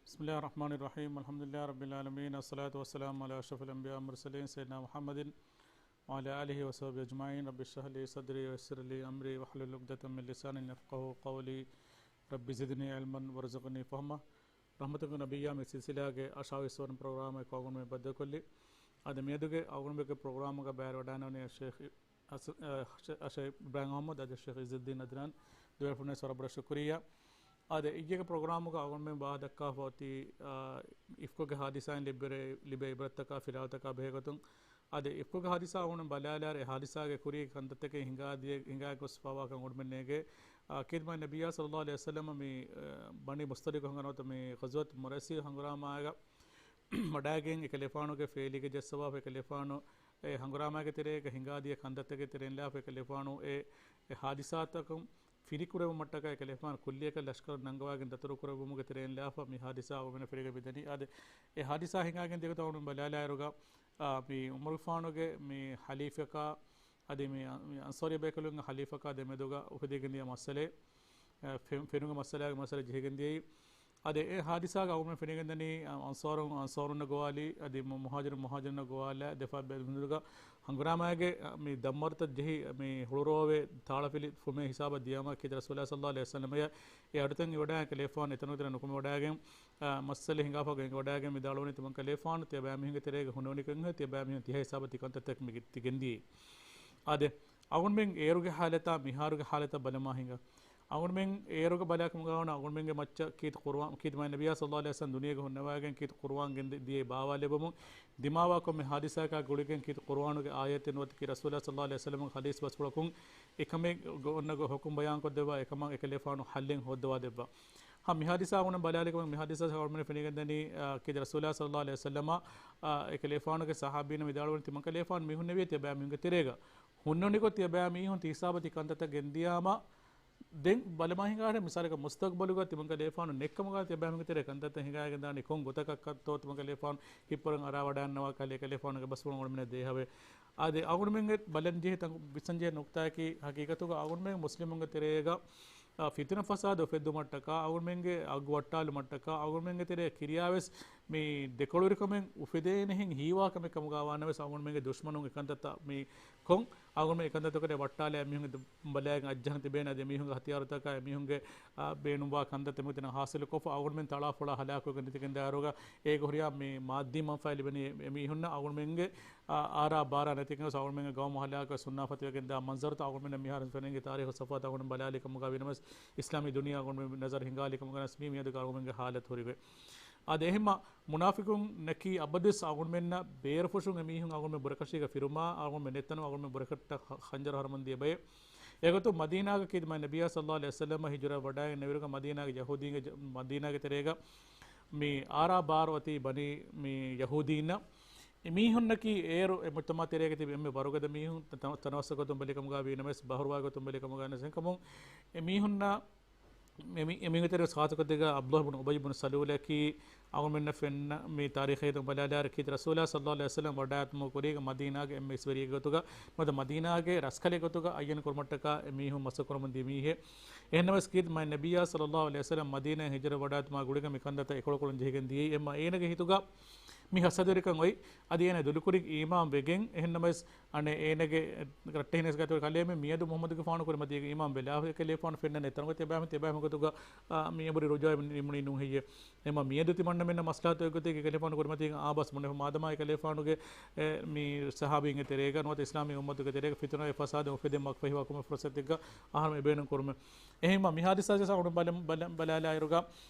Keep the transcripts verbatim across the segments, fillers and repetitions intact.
بسم الله الرحمن الرحيم. الحمد لله رب العالمين. الصلاة والسلام على أشرف الأنبياء والمرسلين سيدنا محمد وعلى آله وصحبه أجمعين. رب اشرح لي صدري ويسر لي أمري واحلل عقدة من لساني يفقهوا قولي. رب زدني علما وارزقني فهما. ރަޙްމަތުގެ ނަބިއްޔާ މި ސިލްސިލާގެ އަށާވީސް ވަނަ ޕްރޮގްރާމަށް އަޅުގަނޑުމެން ބައްދަލުކޮށްލި. އަދި މިއަދުގެ އަޅުގަނޑުމެންގެ ޕްރޮގްރާމުގަ ބައިވެރިވަޑައިގަންނަވަނީ އައްޝޭޚް އަސް-، އަ، އައްޝޭޚް އިބްރާހިމް އަޙްމަދު، އަދި އައްޝޭޚް އިއްޒުއްދީން އަދްނާން. ދުވެފުޅުން ވެސް ވަރަށް ބޮޑަށް ޝުކުރިއްޔާ. އާދެ، އިއްޔެގެ ޕްރޮގްރާމުގަ އަޅުގަނޑުމެން ބާ ދައްކާފަ އޮތީ، އާ، އިފްކުގެ ހާދިސާއިން ލިބި، ލިބޭ އިބްރަތްތަކާ ފިލާވަޅުތަކާ ބެހޭގޮތުން. އާދެ، އިފްކުގެ ހާދިސާ އަޅުގަނޑުމެން ބަލާލާއިރު، އެ ހާދިސާގެ ކުރީގެ ކަންތައްތަކެއް ހިނގާދިޔަ، ހިނގާ ގޮސްފަވާ ކަން އަޅުގަނޑުމެން ނޭނގޭ. އާ، ކީރިތި މާތް ނަބިއްޔާ ޞައްލައްލާހު ޢަލައިހި ވަސައްލަމަ މި، އާ، ބަނީ މުޞްޠަލިޤު ހަނގުރާމަ ނުވަތަ މި ޣަޒްވަތު މުރައިސީ ހަނގުރާމައިގަ ވަޑައިގެން އެކަލޭފާނުގެ ފޭލީގެ ޖައްސަވާފަ އެކަލޭފާނު އެ ހަނގުރާމައިގެ ތެރޭގަ ހިނގާދިޔަ ކަންތައްތަކެއް ތެރެއިން ލާފަ އެކަލޭފާނު އެ، އެ ހާދިސާތަކުން ފިރިކުރެވުމަށްޓަކާ އެކަލޭފާނު ކުއްލިއަކަށް ލަޝްކަރު ނަންގަވައިގެން ދަތުރުކުރެއްވުމުގެ ތެރެއިން ލާފަ މި ހާދިސާ އަޅުގަނޑުމެންނަށް ފެނިގެން މިދަނީ. އާދެ، އެ ހާދިސާ ހިނގާގެން ދިޔަގޮތަށް އަޅުގަނޑުމެން ބަލާލާއިރުގަ، އާ، މި ޢުމަރުގެފާނުގެ މި ޙަލީފަކާ އަދި މި، މި އަންޞާރީ ބޭކަލުންގެ ޙަލީފަކާ ދެމެދުގަ އުފެދިގެން ދިޔަ މައްސަލައެއް، އެ، ފެ-، ފެނުމުގެ މައްސަލައެއް، މައްސަލަ ޖެހިގެން ދިޔައީ. އަދި އެ ހާދިސާގަ އަޅުގަނޑުމެން ފެނިގެންދަނީ، އަ، އަންޞާރުން އަންޞާރުންނަށް ގޮވާލީ، އަދި މު-، މުހާޖިރުން މުހާޖިރުންނަށް ގޮވާލާ، ދެފާ ބެ-، މެދުގަ ހަނގުރާމައިގެ، އަ، މި ދަމްމަރުތައް ޖެހި، މި ހުޅުރޯވެ ތާޅަފިލި ފުމޭ ހިސާބަށް ދިޔާމަ ކީރިތި ރަސޫލާ ޞައްލައްލާހު ޢަލައިހި ވަސައްލަމަ އެ އަޑުތައް އިވަޑާ ކަލޭފާން އެތަނުގަ ތެރެ ނުކުމެވަޑާގެން، އަ، މައްސަލަ ހިނގާފަ ގެންގޮޑާގެން ވިދާޅުވަނީ ތިމަން ކަލޭފާނު ތިޔަބައިމީހުންގެ ތެރޭގަ ހުންނަވަނިކަން ތިޔަބައިމީހުން ތިހާ ހިސާބަށް ތި ކަންތައްތައް މި ތި ގެންދިޔައީ. އާދެ، އަޅުގަނޑުމެން އޭރުގެ ޙާލަތާ މިހާރުގެ ޙާލަތަށް ބަލަމާ ހިނގާ. އަޅުގަނޑުމެން އޭރުގަ ބަލާކަމުގަ ވަނަ އަޅުގަނޑުމެންގެ މައްޗަށް ކީރިތި ޤުރުއާން، ކީރިތި މާތް ނަބިއްޔާ ޞައްލައްލާހު ޢަލައިހި ވަސައްލަމަ ދުނިޔޭގަ ހުންނަވައިގެން ކީރިތި ޤުރުއާން ގެންދި-، ދިޔައީ ބާވާލެއްވަމުން ދިމާވާ ކޮންމެ ހާދިސާއަކާ ގުޅިގެން ކީރިތި ޤުރުއާނުގެ އާޔަތެއް ނުވަތަ ކީރިތި ރަސޫލާ ޞައްލައްލާހު ޢަލައިހި ވަސައްލަމަގެ ޙަދީޘް ބަސްފުޅަކުން އެކަމެއް ގޮ-، އޮންނަ ގޮ-، ޙުކުމް ބަޔާންކޮށްދެއްވާ އެކަމަށް އެކަލޭފާނު ޙައްލެއް ހޯއްދަވާ ދެއްވާ. ހަމަ މި ހާދިސާ އަޅުގަނޑުމެން ބަލާލިކަމަށް މި ހާދިސާ އަޅުގަނޑުމެން ފެނިގެންދަނީ، އާ، ކީރިތި ރަސޫލާ ޞައްލައްލާހު ޢަލައިހި ވަސައްލަމަ، އާ، އެކަލޭފާނުގެ ޞަޙާބީން ވިދާޅުވަނީ ތިމަން ކަލޭފާނު މީހުންނެވި ތިޔަބައިމީހުންގެ ތެރޭގަ ހުންނަވަނިކޮށް ތިޔަބައިމީހުން ތި ހިސާބަށް ތި ކަންތައްތައް ގެންދިޔާމަ، ދެން ބަލަމާ ހިނގާ މިސާލަކަށް މުސްތަޤްބަލުގަ ތިމަން ކަލޭފާނު ނެއްކަމުގަ ތިޔަބައިމީހުންގެ ތެރޭ ކަންތައްތައް ހިނގާގެން ދާނީ ކޮން ގޮތަކަށްކަންތޯ ތިމަން ކަލޭފާނު ހިއްޕަވަން އަރާވަޑައިގަންނަވާ ކަލޭ ކަލޭފާނުގެ ބަސްފުޅުން އަޅުގަނޑުމެންނަށް ދޭހަވޭ. އާދެ، އަޅުގަނޑުމެންގެ ބަލަން ޖެހި ތަން-، ވިސްނަން ޖެހޭ ނުކުތާއަކީ ހަޤީޤަތުގަ އަޅުގަނޑުމެން މުސްލިމުންގެ ތެރޭގަ، އާ، ފިތުނަ ފަސާދަ އުފެއްދުމަށްޓަކާ، އަޅުގަނޑުމެންގެ އަގު ވައްޓާލުމަށްޓަކާ، އަޅުގަނޑުމެންގެ ތެރެއަށް ކިރިޔާވެސް މި ދެކޮޅުވެރިކަމެއް އުފެދޭނެހެން ހީވާ ކަމެއް ކަމުގަ ވާނަމަވެސް އަޅުގަނޑުމެންގެ ދުޝްމަނުން އެކަންތައްތައް މި ކޮން އަޅުގަނޑުމެން އެކަންތައްތަކުގެ ވައްޓާލާ އެމީހުން ބަލައިގެން އައްޖަހަން ތިބޭނެ އަދި އެމީހުންގެ ހަތިޔާރުތަކާ އެމީހުންގެ، އާ، ބޭނުންވާ ކަންތައް ތެމެދިނަ ހާސިލުކޮށްފަ އަޅުގަނޑުމެން ތަޅާފޮޅާ ހަލާކުވެގެން ނެތިގެން ދާއިރުގަ އޭގެ ހުރިހާ މި މާއްދީ މަންފާ ލިބެނީ އެމީހުންނަށް އަޅުގަނޑުމެންގެ، އާ، އާރާ ބާރާ ނެތިގެން ގޮސް އަޅުގަނޑުމެންގެ ގައުމު ހަލާކުވެ ސުންނާ ފަތިވެގެން ދާ މަންޒަރުތައް އަޅުގަނޑުމެންނަށް މިހާރު ފެނިގެން ތާރީޚު ސަފުވާތައް އަޅުގަނޑު ބަލާލި ކަމުގަ ވީނަމަވެސް އިސްލާމީ ދުނިޔެ އަޅުގަނޑުމެން ނަޒަރު ހިނގާލި ކަމުގަ ވީނަމަވެސް މީ މިއަދު އަޅުގަނޑުމެންގެ ހާލަތު ހުރިގޮތް. އާދެ، އެހެންމަ މުނާފިޤުންނަކީ އަބަދުވެސް އަޅުގަނޑުމެންނަށް ބޭރުފުށުން އެމީހުން އަޅުގަނޑުމެން ބުރަކަށީގަ ފިރުމާ، އަޅުގަނޑުމެން ނެތްތަނުން އަޅުގަނޑުމެން ބުރަކަށްޓަށް ޚަ-، ޚަންޖަރު ހަރުމަން ދިޔަ ބައެއް. އެގޮތުން މަދީނާގަ ކީރިތި މާތް ނަބިއްޔާ ޞައްލައްލާހު ޢަލައިހި ވަސައްލަމަ ހިޖުރަ ވަޑައިގެންނެވިއިރުގަ މަދީނާގެ ޔަހޫދީންގެ ޖަ-، މަދީނާގެ ތެރޭގަ މި އާރާ ބާރު އޮތީ ބަނީ މި ޔަހޫދީންނަށް. އެމީހުންނަކީ އޭރު އެ މުޖްތަމަޢު ތެރޭގަ ތިބި އެންމެ ވަރުގަދަ މީހުން، ތަ-، ތަ-، ތަނަވަސް ގޮތުން ބެލިކަމުގަ ވީނަމަވެސް ބަހުރުވާ ގޮތުން ބެލިކަމުގަ ވީނަމަވެސް އެހެންކަމުން އެމީހުންނަށް އެމީ-، އެމީހުންގެ ތެރޭ ޚާއްޞަ ގޮތެއްގަ ޢަބްދުﷲ ބުނު އުބައްޔު ބުނު ސަލޫލަކީ އަޅުގަނޑުމެންނަށް ފެންނަ މި ތާރީޚީ ގޮތުން ބަލާލާއިރު ކީރިތި ރަސޫލާ ޞައްލައްލާހު ޢަލައިހި ވަސައްލަމަ ވަޑައިގަތުމުގެ ކުރީގަ މަދީނާގެ އެންމެ އިސްވެރިއެއްގެ ގޮތުގަ ނުވަތަ މަދީނާގެ ރަސްކަލެއްގެ ގޮތުގަ އައްޔަން ކުރުމަށްޓަކާ އެމީހުން މަސައްކަތް ކުރަމުން ދިޔަ މީހެއް. އެހެންނަމަވެސް ކީރިތި މާތް ނަބިއްޔާ ޞައްލައްލާހު ޢަލައިހި ވަސައްލަމަ މަދީނާއަށް ހިޖުރަ ވަޑައިގަތުމާ ގުޅިގެން މި ކަންތައްތައް އެކޮޅުކޮޅުން ޖެހިގެން ދިޔައީ. އެމަ އޭނަގެ ހިތުގަ މި ހަސަދަވެރިކަން އޮތް. އަދި އޭނަ ދުލުކުރިން އީމާން ވެގެން، އެހެންނަމަވެސް އަނެއް އޭނަގެ ރައްޓެހިނެސް ގަތުގެ ކަލޭމެން މިއަދު މުޙައްމަދުގެފާނު ކުރިމަތީގަ އީމާން ވެލާ އެކަލޭފާނު ފެންނަން އެތަނުގަ ތިބާމި ތިބާމި ގޮތުގަ، އާ، މި އެބުރި ރުޖޫޢަ ނިމުނީ ނޫން ހެއްޔޭ؟ އެމަ މިއަދު ތިމަންނަމެންނަށް މަސްލަހަތު އެއްގޮތެއްގެ ކަލޭފާނު ކުރިމަތީގަ އާ ބަސް ބުނެފަ މާދަމާ އެކަލޭފާނުގެ، އެ، މި ޞަޙާބީންގެ ތެރޭގަ ނުވަތަ އިސްލާމީ އުއްމަތުގެ ތެރޭގަ ފިތުނަ އެ ފަސާދަ އުފެދެން ވަޤްފަ ހިފާ ކޮންމެ ފުރުޞަތެއްގަ އަހަރު އެބޭނުން ކުރުމެ. އެހެންމަ މި ހާދިސާ އަޅުގަނޑު ބަލަ-، ބަލަ-، ބަލާލާއިރުގަ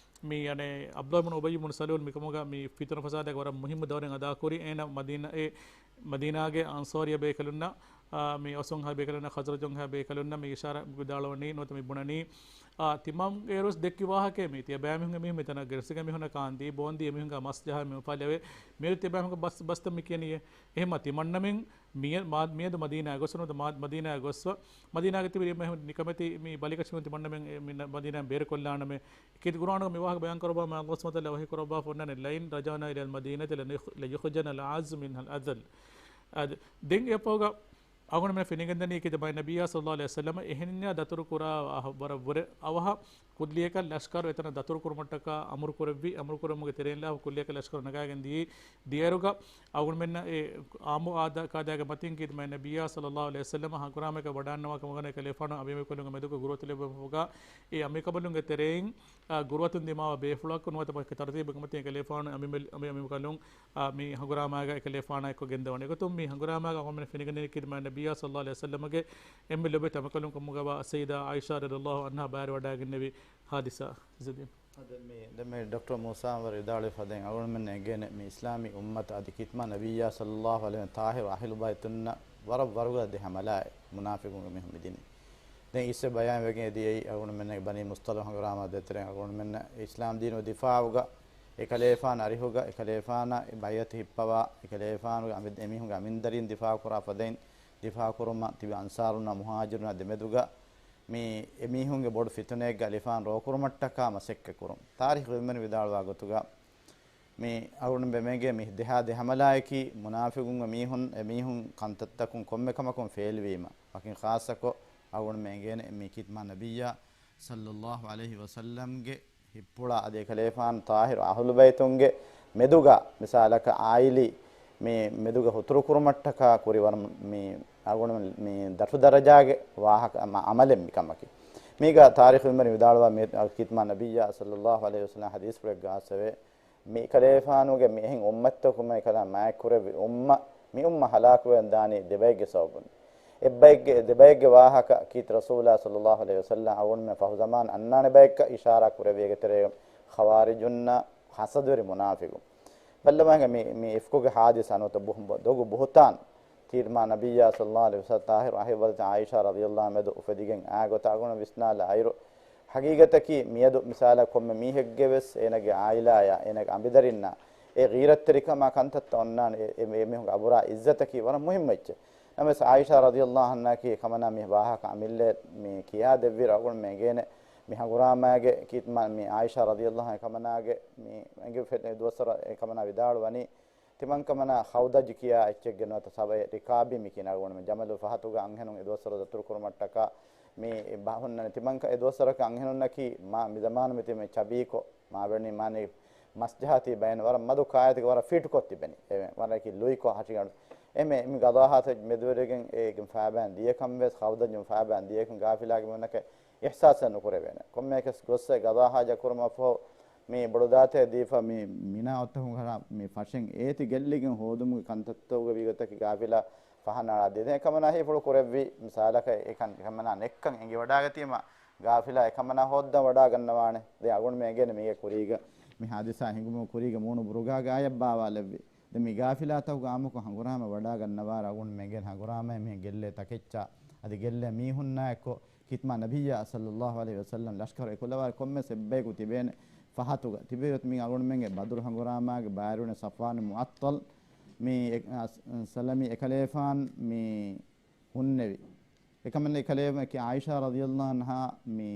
މި އަނެއް ޢަބްދުﷲ ބުނު އުބައްޔު ބުނު ސަލޫލް މިކަމުގަ މި ފިތުނަ ފަސާދައިގެ ވަރަށް މުހިއްމު ދައުރެއް އަދާކުރި. އޭނަ މަދީނާ، އެ މަދީނާގެ އަންޞާރިއްޔަ ބޭކަލުންނަށް، އާ، މި އައުސުންހާ ބޭކަލުންނަށް، ޚަޒްރަޖުންހާ ބޭކަލުންނަށް މި އިޝާރާ ވިދާޅުވަނީ ނުވަތަ މި ބުނަނީ، އާ، ތިމަން އޭރުވެސް ދެއްކި ވާހަކައެއް މީ. ތިޔަބައިމީހުން އެމީހުން މިތަނަށް ގެނެސްގެން މީހުންނަށް ކާންދީ، ބޯންދީ، އެމީހުންގެ މަސް ޖަހާ މި އުފާލެވޭ. މިއަދު ތިޔަބައިމީހުންގެ ބަސް، ބަސްތައް މި ކިޔަނީ. އެހެންމަ ތިމަންނަމެން މިޔަ-، މާ-، މިއަދު މަދީނާއަށް ގޮސް ނުވަތަ މާ-، މަދީނާއަށް ގޮސްފަ، މަދީނާގަ ތިބި އެންމެ ނިކަމެތި މި ބަލިކަށިވުން ތިމަންނަމެން އެ މި ނަ-، މަދީނާއިން ބޭރުކޮށްލާނަމޭ. ކީރިތި ޤުރްއާނުގަ މި ވާހަކަ ބަޔާން ކުރައްވާ މާ ﷲ ސުބްޙާނަހޫ ވަތަޢާލާ ވަޙީ ކުރައްވާފަ އޮންނާނެ، "لئن رجعنا إلى المدينة لنخ-، ليخرجن الأعز منها الأذل." އަދި ދެން އެއަށްފަހުގަ އަޅުގަނޑުމެން ފެނިގެންދަނީ ކީ ދެ މާތް ނަބިއްޔާ ޞައްލައްލާހު ޢަލައިހި ވަސައްލަމަ އެހެންޏާ ދަތުރު ކުރާ އަހަ-، ވަރަށް ވުރެ އަވަހަށް ކުއްލިއަކަށް ލަޝްކަރު އެތަނަށް ދަތުރު ކުރުމަށްޓަކާ އަމުރު ކުރެއްވި، އަމުރު ކުރުމުގެ ތެރެއިން ލާފަ ކުއްލިއަކަށް ލަޝްކަރު ނަގާގެން ދިޔައީ. ދިޔައިރުގަ އަޅުގަނޑުމެންނަށް އެ އާއްމު އާދަ-، ކާދައިގެ މަތިން ކީ ދެ މާތް ނަބިއްޔާ ޞައްލައްލާހު ޢަލައިހި ވަސައްލަމަ ހަނގުރާމައަކަށް ވަޑާންނަވާ ކަމުގަ އެކަލޭފާނު އަނބިމަތި ކަލުންގެ މެދުގަ ގުރުއަތު ލިބުމުގަ އެ އަނބިމަތި ކަލުންގެ ތެރެއިން، އާ، ގުރުއަތުން ދިމާވާ ބޭފުޅަކު ނުވަތަ ތަރުތީބުގެ މަތިން އެކަލޭފާނު އަނބިމަތި، އަނބި-، އަނބިމަތި ކަލުން، އާ، މި ހަނގުރާމައިގަ އެކަލޭފާނާ އެއްކޮށް ގެންދަވަނީ. އެގޮތުން މި ހަނގުރާމައިގަ އަޅުގަނޑުމެން ފެނިގެންދަނީ ކީ ދެ މާތް ނަބިއްޔާ ޞައްލައްލާހު ޢަލައިހި ވަސައްލަމަގެ އެންމެ ލޮބުވެތި އަނބިމަތި ކަލުން ކަމުގަވާ ސައްޔިދާ ޢާއިޝާ ރަޟިޔައްލާހު ޢަންހާ ބައިވެރިވަޑައިގެންނެވި ހާދިސާ. އަދި މި، ދެން މި ޑޮކްޓަރ މޫސާ އަންވަރު ވިދާޅުވި ފަދައިން އަޅުގަނޑުމެންނަށް އެނގޭނެ މި އިސްލާމީ އުއްމަތަށް އަދި ކިތް މާތް ނަބިއްޔާ ޞައްލައްލާހު ޢަލައިހި ވަސައްލަމަ ތާހިރު އަހުލު ބައިތުންނަށް ވަރަށް ވަރުގަދަ ދެ ހަމަލާއެއް މުނާފިޤުންގެ މީހުން މިދިނީ. ދެން އިސްވެ ބަޔާން ވެގެން އެދިޔައީ އަޅުގަނޑުމެންނަށް ބަނީ މުޞްޠަލިޤު ހަނގުރާމަ ދޭތެރޭ އަޅުގަނޑުމެންނަށް އިސްލާމް ދީނުގެ ދިފާޢުގަ އެކަލޭފާނު އަރިހުގަ އެކަލޭފާނަށް ބައިޢަތު ހިއްޕަވާ އެކަލޭފާނުގެ އަމި-، އެމީހުންގެ އަމިންދަރީން ދިފާޢު ކުރާ ފަދައިން ދިފާޢު ކުރުމަށް ތިބި އަންޞާރުންނާ މުހާޖިރުންނާ ދެމެދުގަ މި އެމީހުންގެ ބޮޑު ފިތުނައެއްގަ އަލިފާން ރޯކުރުމަށްޓަކާ މަސައްކަތް ކުރުން. ތާރީޚު ޢިލްމުވެރިން ވިދާޅުވާ ގޮތުގަ، މި އަޅުގަނޑު މެމެގެ މި ދެހާ ދެ ހަމަލާއަކީ މުނާފިޤުންގެ މީހުން، އެމީހުން ކަންތައްތަކުން ކޮންމެ ކަމަކުން ފެއިލްވީމަ، ވަކިން ޚާއްޞަކޮށް އަޅުގަނޑު މެނގޭނެ މި ކިތް މާތް ނަބިއްޔާ ޞައްލައްލާހު ޢަލައިހި ވަސައްލަމްގެ ހިއްޕުޅާ އަދި އެކަލޭފާނު ޠާހިރު އަހުލު ބައިތުންގެ މެދުގަ މިސާލަކަށް ޢާއިލީ މި މެދުގަ ހުތުރު ކުރުމަށްޓަކާ ކުރި ވަރަށް މި އަޅުގަނޑު މި ދަށު ދަރަޖާގެ ވާހަކަ އަމަ-، ޢަމަލެއް މިކަމަކީ. މީގަ ތާރީޚު ޢިލްމުވެރިން ވިދާޅުވާ މި ކިތް މާތް ނަބިއްޔާ ޞައްލައްލާހު ޢަލައިހި ވަސައްލަމް ޙަދީޘްފުޅެއްގަ އައިސްވޭ. މި ކަލޭފާނުގެ މި އެހެން އުއްމަތްތަކުން އެކަލާ މާތްކުރެއްވި އުއްމަ، މި އުއްމަ ހަލާކުވެގެން ދާނީ ދެބައެއްގެ ސަބަބުން. އެއްބައެއްގެ، ދެބައެއްގެ ވާހަކަ ކީރިތި ރަސޫލާ ޞައްލައްލާހު ޢަލައިހި ވަސައްލަމް އަޅުގަނޑުމެން ފަހު ޒަމާން އަންނާނެ ބައެއްގަ އިޝާރާ ކުރެއްވި އޭގެ ތެރޭގަ ޚަވާރިޖުންނާ ޙަސަދުވެރި މުނާފިޤުން. ބައްލަވާނގެ މި، މި އިފްކުގެ ޙާދިސާ ނުވަތަ ބުހު-، ބު-، ދޮގު ބުހުތާން ތީރި މާ ނަބިއްޔާ ޞައްލައްލާހު ޢަލައިހި ވަސައްލަމް ތާހިރު އަހި ވަލަދު ޢާއިޝާ ރަޟިޔައްލާހު މެދު އުފެދިގެން އާ ގޮތަށް އަޅުގަނޑު ވިސްނާލާ އިރު، ޙަޤީޤަތަކީ މިއަދު މިސާލަށް ކޮންމެ މީހެއްގެ ވެސް އޭނަގެ ޢާއިލާޔާ އޭނަގެ އަނބިދަރިންނާ އެ ޣީރަތްތެރިކަމާ ކަންތައްތައް އޮންނާނެ. އެ، އެ، އެމީހުންގެ އަބުރާ ޢިއްޒަތަކީ ވަރަށް މުހިއްމު އެއްޗެއް. ނަމަވެސް ޢާއިޝާ ރަޟިޔައްލާހު ޢަންހާއަކީ އެކަމަނާ މި ވާހަކަ އަމިއްލަ މި ކިޔާދެއްވި އަޅުގަނޑު މެނގޭނެ މި ހަނގުރާމާގެ ކިތްމަ-، މި ޢާއިޝާ ރަޟިޔައްލާހު ޢަންހާ އެކަމަނާގެ މި އެނގި ފެ-، ދުވަސްވަރަށް އެކަމަނާ ވިދާޅުވަނީ، ތިމަންކަމަނާ ޚައުދަޖު ކިޔާ އެއްޗެއްގެ ނުވަތަ ސަބައެއް ރިކާބީ މި ކިޔަން އަޅުގަނޑުމެން ޖަމަލު ފަހަތުގަ އަންހެނުން އެ ދުވަސްވަރަށް ދަތުރު ކުރުމަށްޓަކާ މި ބަހުންނަނީ. ތިމަންކަ އެ ދުވަސްވަރަކަށް އަންހެނުންނަކީ މާ މި ޒަމާނު މި ތިމެ ޗަބީކޮށް މާ ވެނީ މާނީ މަސް ޖަހާތީ ބައިން ވަރަށް މަދު ކާއެތި ވަރަށް ފިޓްކޮށް ތިބެނީ. އެ ވަރަކީ ލުއިކޮށް ހަށިގަނޑު. އެމެ މި ގަޟާހާތެއް މެދުވެރިގެން އޭގެ ފާބައިން ދިޔަކަން ވެސް ޚައުދަޖުން ފާބައިން ދިޔަކަން ގާފިލާގެ މީހުންނަކަށް އިޙްސާސެއް ނުކުރެވޭނެ. ކޮންމެއަކަސް ގޮއްސަ ގަޟާ ޙާޖަ ކުރުމަށްފަހު މި ބޮޑުދާތައެއް ދީފަ މި މިނާ އޮތަކުން ހަރާ މި ފަށެއް އޭތި ގެއްލިގެން ހޯދުމުގެ ކަންތައްތަކުގެ ވީގޮތަކީ ގާފިލާ ފަހަނައަޅާ ދިދެ. އެކަމަނާ ހީފުޅު ކުރެއްވި މިސާލަކަށް އެކަން އެކަމަނާ ނެއްކަން އެނގިވަޑާގަތީމަ ގާފިލާ އެކަމަނާ ހޯއްދަން ވަޑާގަންނަވާނެ. ދެން އަޅުގަނޑުމެން އެނގޭނެ މީގެ ކުރީގަ މި ހާދިސާ ހިނގުމުގެ ކުރީގަ މޫނު ބުރުގާ ގާޔަށް ބާވާލެއްވި. ދެން މި ގާފިލާތަކުގެ އާއްމުކޮށް ހަނގުރާމަ ވަޑާގަންނަވާ އަޅުގަނޑުމެން އެނގޭނެ ހަނގުރާމައެއް މިހެން ގެއްލޭ ތަކެއްޗާ އަދި ގެއްލޭ މީހުންނާ އެއްކޮށް ކިތްމާ ނަބިއްޔާ ޞައްލައްލާހު ޢަލައިހި ވަސައްލަމް ލަޝްކަރު އެކުލަވާ ކޮންމެސް އެއްބަޔަކު ތިބޭނެ ފަހަތުގަ ތިބޭ މި އަޅުގަނޑުމެންގެ ބަދުރު ހަނގުރާމާގެ ބާރުވެނި ޞަފްވާނު މުޢައްޠަލް މި އެ-، އަސް-، ސަލަމީ އެކަލޭފާން މި ހުންނެވި. އެކަމަން އެކަލޭ އައިޝާ ރަޟިޔައްލާހު ޢަންހާ މި،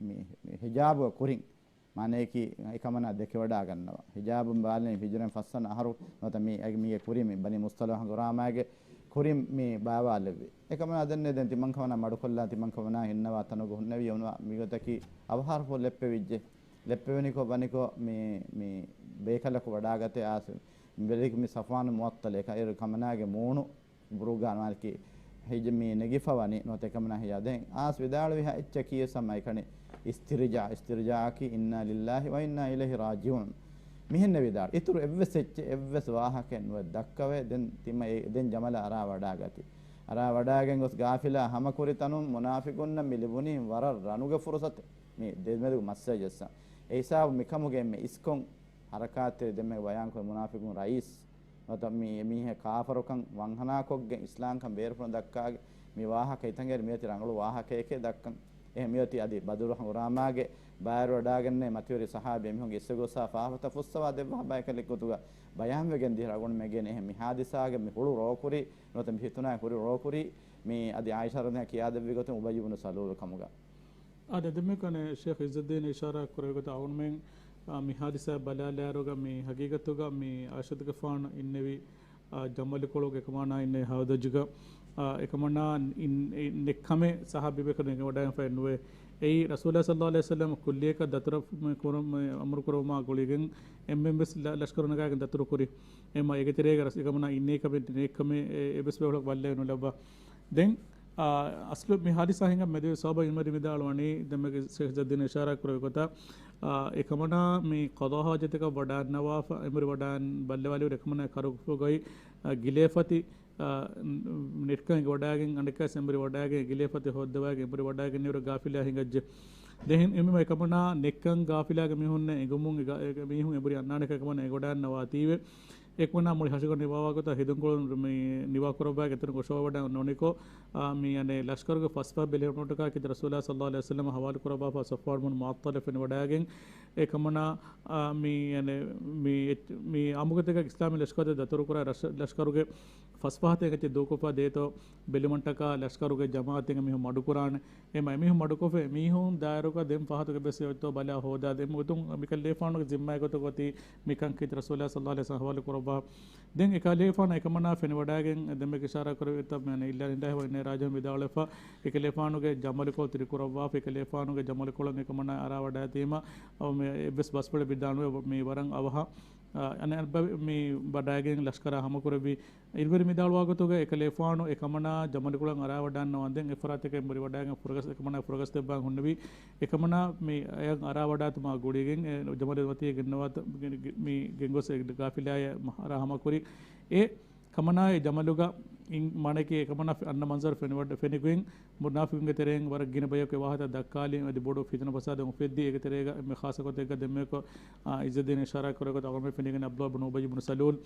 މި، މި ހިޖާބުގެ ކުރިން މާނަޔަކީ އެކަމަނާ ދެކެވަޑާގަންނަވާ. ހިޖާބުން ބާލަނީ ހިޖުރައިން ފަސްވަނަ އަހަރު ނުވަތަ މި، މީގެ ކުރިން މި ބަނީ މުޞްޠަލިޤު ހަނގުރާމާގެ ކުރިން މި ބާވާލެއްވި. އެކަމަނާ ދެންނެ ދެން ތިމަންކަމަނާ މަޑުކޮށްލާ ތިމަންކަމަނާ ހިންނަވާ ތަނުގަ ހުންނެވި އޮންވާ މިގޮތަކީ އަވަހާރަފުޅު ލެއްޕެވިއްޖެ. ލެއްޕެވެނިކޮށް ވަނިކޮށް މި، މި ބޭކަލަކު ވަޑާގަތެ އާސި ބެލިކު މި ޞަފްވާނު މުޢައްޠަލް އެކަ އިރު ކަމަނާގެ މޫނު ބުރުގާ މާލިކީ ހިޖަ މި ނެގިފަ ވަނީ ނުވަތަ އެކަމަނާ ހިޔާ ދެން އާސް ވިދާޅުވި ހަ އެއްޗަކީ ސަމަ އެކަނި އިސްތިރްޖާ، އިސްތިރްޖާއަކީ އިންނާ ލިއްލާހި ވަ އިންނާ އިލައިހި ރާޖިޢޫން. މިހެންނެ ވިދާޅު. އިތުރު އެއްވެސް އެއްޗެއް އެއްވެސް ވާހަކައެއް ނުވެ ދައްކަވޭ. ދެން ތިމަ އެ-، ދެން ޖަމަލަށް އަރާ ވަޑާގަތީ. އަރާ ވަޑާގެން ގޮސް ގާފިލާ ހަމަކުރި ތަނުން މުނާފިޤުންނަށް މި ލިބުނީ ވަރަށް ރަނުގެ ފުރުސަތެއް. މި ދެމެދުގެ މައްސަލަ ޖައްސަން. އެ ހިސާބު މިކަމުގެ އެންމެ އިސްކޮން ހަރަކާތްތެރި ދެންމެ ބަޔާންކުރި މުނާފިޤުން ރައީސް ނުވަތަ މި އެމީހެއް ކާފަރުކަން ވަންހަނާކޮށްގެން އިސްލާމްކަން ބޭރުފުޅުން ދައްކާގެ މި ވާހަކަ ހިތަށް އެރި މިއޮތީ ރަނގަޅު ވާހަކައެކޭ ދައްކަން. އެހެން މިއޮތީ އަދި ބަދުރު ހަނގުރާމާގެ ބައިވެރިވަޑާގެންނޭ މަތިވެރި ޞަޙާބީ އެމީހުންގެ އިސްވެ ގޮސްފާ ފާފަތައް ފުއްސަވާ ދެއްވާ ބަޔަކަލެއް ގޮތުގަ ބަޔާންވެގެން ދިޔަ އަޅުގަނޑުމެން އެނގޭނެ އެހެން މި ހާދިސާގެ މި ހުޅު ރޯކުރި ނުވަތަ މި ފިތުނާގެ ހުރި ރޯކުރި މި އަދި ޢާއިޝާ ރަޟިޔަ ކިޔާދެއްވި ގޮތުން އުބައްޔު ބުނު ސަލޫލު ކަމުގަ. އާދެ، ދެންމެކަނެ ޝޭޚް ޢިއްޒުއްދީން އިޝާރާ ކުރެއްވި ގޮތަށް އަޅުގަނޑުމެން، އާ، މި ހާދިސާ ބަލާލާއިރުގަ މި ހަގީގަތުގަ މި އައިޝަތުގެފާނު އިންނެވި، އާ، ޖަމަލުކޮޅުގެ ކަމާނާ އިންނެވި ހައުދަޖުގަ، އެކަމަނާ އިން-، އިން-، ނެއްކަމެއް ސަހާބީބޭކަލުން އެނގިވަޑައިގެންފައެއް ނުވޭ. އެއީ، ރަސޫލާ ޞައްލަﷲު ޢަލައިހި ވަސައްލަމަ ކުއްލިއަކަށް ދަތުރު ކުރު-، އަމުރު ކުރުމާ ގުޅިގެން އެންމެން ވެސް ލަ-، ލަޝްކަރު ނަގާގެން ދަތުރު ކުރި. އެމަ އޭގެ ތެރޭގަ ރަސް-، އެކަމަނާ އިންނޭ ކަމެއް ނެއްކަމެއް އެ-، އެއްވެސް ބޭފުޅަކު ބައްލަވެ ނުލައްވާ. ދެން، އާ، އަސްލު މި ހާދިސާ ހިނގާ މެދުވެ ސަބަބަށް އިލްމުވެރިން ވިދާޅުވަނީ، ދެން މެގެ ޝޭޚް އިއްޒައްދީން އިޝާރާ ކުރެއްވި ގޮތަށް، އާ، އެކަމަނާ މި ޤަޟާ ޙާޖަތަކަށް ވަޑާންނަވާފަ، އެނބުރި ވަޑާން ބައްލަވާލިއިރު އެކަމަނާ ކަރުގައި، އާ، ގިލޭފަތި، އާ، ނެޓްކަން އެނގިވަޑާގެން އަނެއްކާސް އެނބުރި ވަޑާގެން ގިލޭފަތި ހޯއްދަވާގެން އެނބުރި ވަޑާގެން އިރު ގާފިލާ ހިނގައްޖެ. ދެން އެމީހުން އެކަމަނާ ނެއްކަން ގާފިލާގެ މީހުންނެއް އެނގުމުން އެ ގާ-، އެ މީހުން އެނބުރި އަންނާނެކަން އެކަމަނާ އެނގިވަޑާންނަވާތީވެ. އެކަމަނާ މުޅި ހަށިގަނޑު ނިވާވާ ގޮތަށް ހިނދުންކޮޅުން މި ނިވާ ކުރައްވާ ގެތަނު ގޮށޯވަޑަ ނުނިކޮށް، އާ، މި އަނެއް ލަޝްކަރުގެ ފަސްފަހަށް ބެލެހެއްޓުމަށްޓަކާ ކީރިތި ރަސޫލާ ޞައްލަﷲު ޢަލައިހި ވަސައްލަމަ ޙަވާލު ކުރައްވާފަ ޞަފްވާން ބުނު މުޢައްޠަލަށް ފެނިވަޑާގެން އެކަމަނާ، އާ، މި އަނެއް މި އެ-، މި އަމުގެތެކަށް އިސްލާމީ ލަޝްކަރު ދަތުރުކުރާ ރަޝް-، ލަޝްކަރުގެ ފަސްފަހަތެއް އެއްޗެއް ދޫކޮށްފަ ދޭތޯ ބެލުމަށްޓަކާ ލަޝްކަރުގެ ޖަމާޢަތެއްގެ މީހުން މަޑުކުރާނެ. އެމަ އެމީހުން މަޑުކޮށްފަ މީހުން ދާއިރުގަ ދެން ފަހަތުގެ ބެސް އޮތްތޯ ބަލާ ހޯދާ ދެން ގޮތުން މިކަން ލޭފާނުގެ ޒިންމާގެ ގޮތުގަ އޮތީ މިކަން ކީރިތި ރަސޫލާ ޞައްލަﷲު ޢަލައިހި ވަސައްލަމަ ޙަވާލު ކުރައްވާ. ދެން އެކަލޭފާނު އެކަމަނާ ފެނިވަޑާގެން ދެންމެ އިޝާރާ ކުރެވި އެތައް މި އިންނާ ލިއްލާހި ވަ އިންނާ އިލައިހި ރާޖިޢޫން ވިދާޅުވެފަ އެކަލޭފާނުގެ ޖަމަލުކޮޅު ތިރިކުރައްވާފަ އެކަލޭފާނުގެ ޖަމަލުކޮޅަށް އެކަމަނާ އަރާވަޑާތީމަ އަވަ މި އެއްވެސް ބަސްފުޅެއް ވިދާޅުވެ މި ވަރަށް އަވަހަށް، އަ، އަނެއް ބަ-، މި ވަޑާގެން ލަޝްކަރާ ހަމަކުރެއްވި. އިލްމުވެރިން ވިދާޅުވާ ގޮތުގަ އެކަލޭފާނު އެކަމަނާ ޖަމަލުކޮޅަށް އަރާވަޑާންނަވާ ދެން އެފަރާތަކަށް އެނބުރި ވަޑާގެން ފުރަގަސް އެކަމަނާ ފުރަގަސް ދެއްވާން ހުންނެވި. އެކަމަނާ މި އަޔަށް އަރާވަޑާތުމާ ގުޅިގެން އެ ޖަމަލު މަތީ ގެންނަވާތަ-، ގެ-، ގެ-، މި ގެންގޮސް ގާފިލާއަށް އަރާ ހަމަކުރި. އެ ކަމަނާ އެ ޖަމަލުގަ އިން މާނައަކީ އެކަމަނާ އަންނަ މަންޒަރު ފެނިވަޑ-، ފެނިގޮތް މުނާފިޤުންގެ ތެރެއިން ވަރަށް ގިނަ ބަޔަކު އެ ވާހަކަ ދައްކާލި އަދި ބޮޑު ފިތުނަ ފަސާދެއް އުފެއްދި. އޭގެ ތެރޭގަ އެންމެ ޚާއްޞަ ގޮތެއްގަ ދެންމެ އާ، އިއްޒައްދީން އިޝާރާތް ކުރެއްވި ގޮތަށް އަޅުގަނޑުމެން ފެނިގެން ޢަބްދުﷲ ބިން އުބައްޔު ބިން ސަލޫލް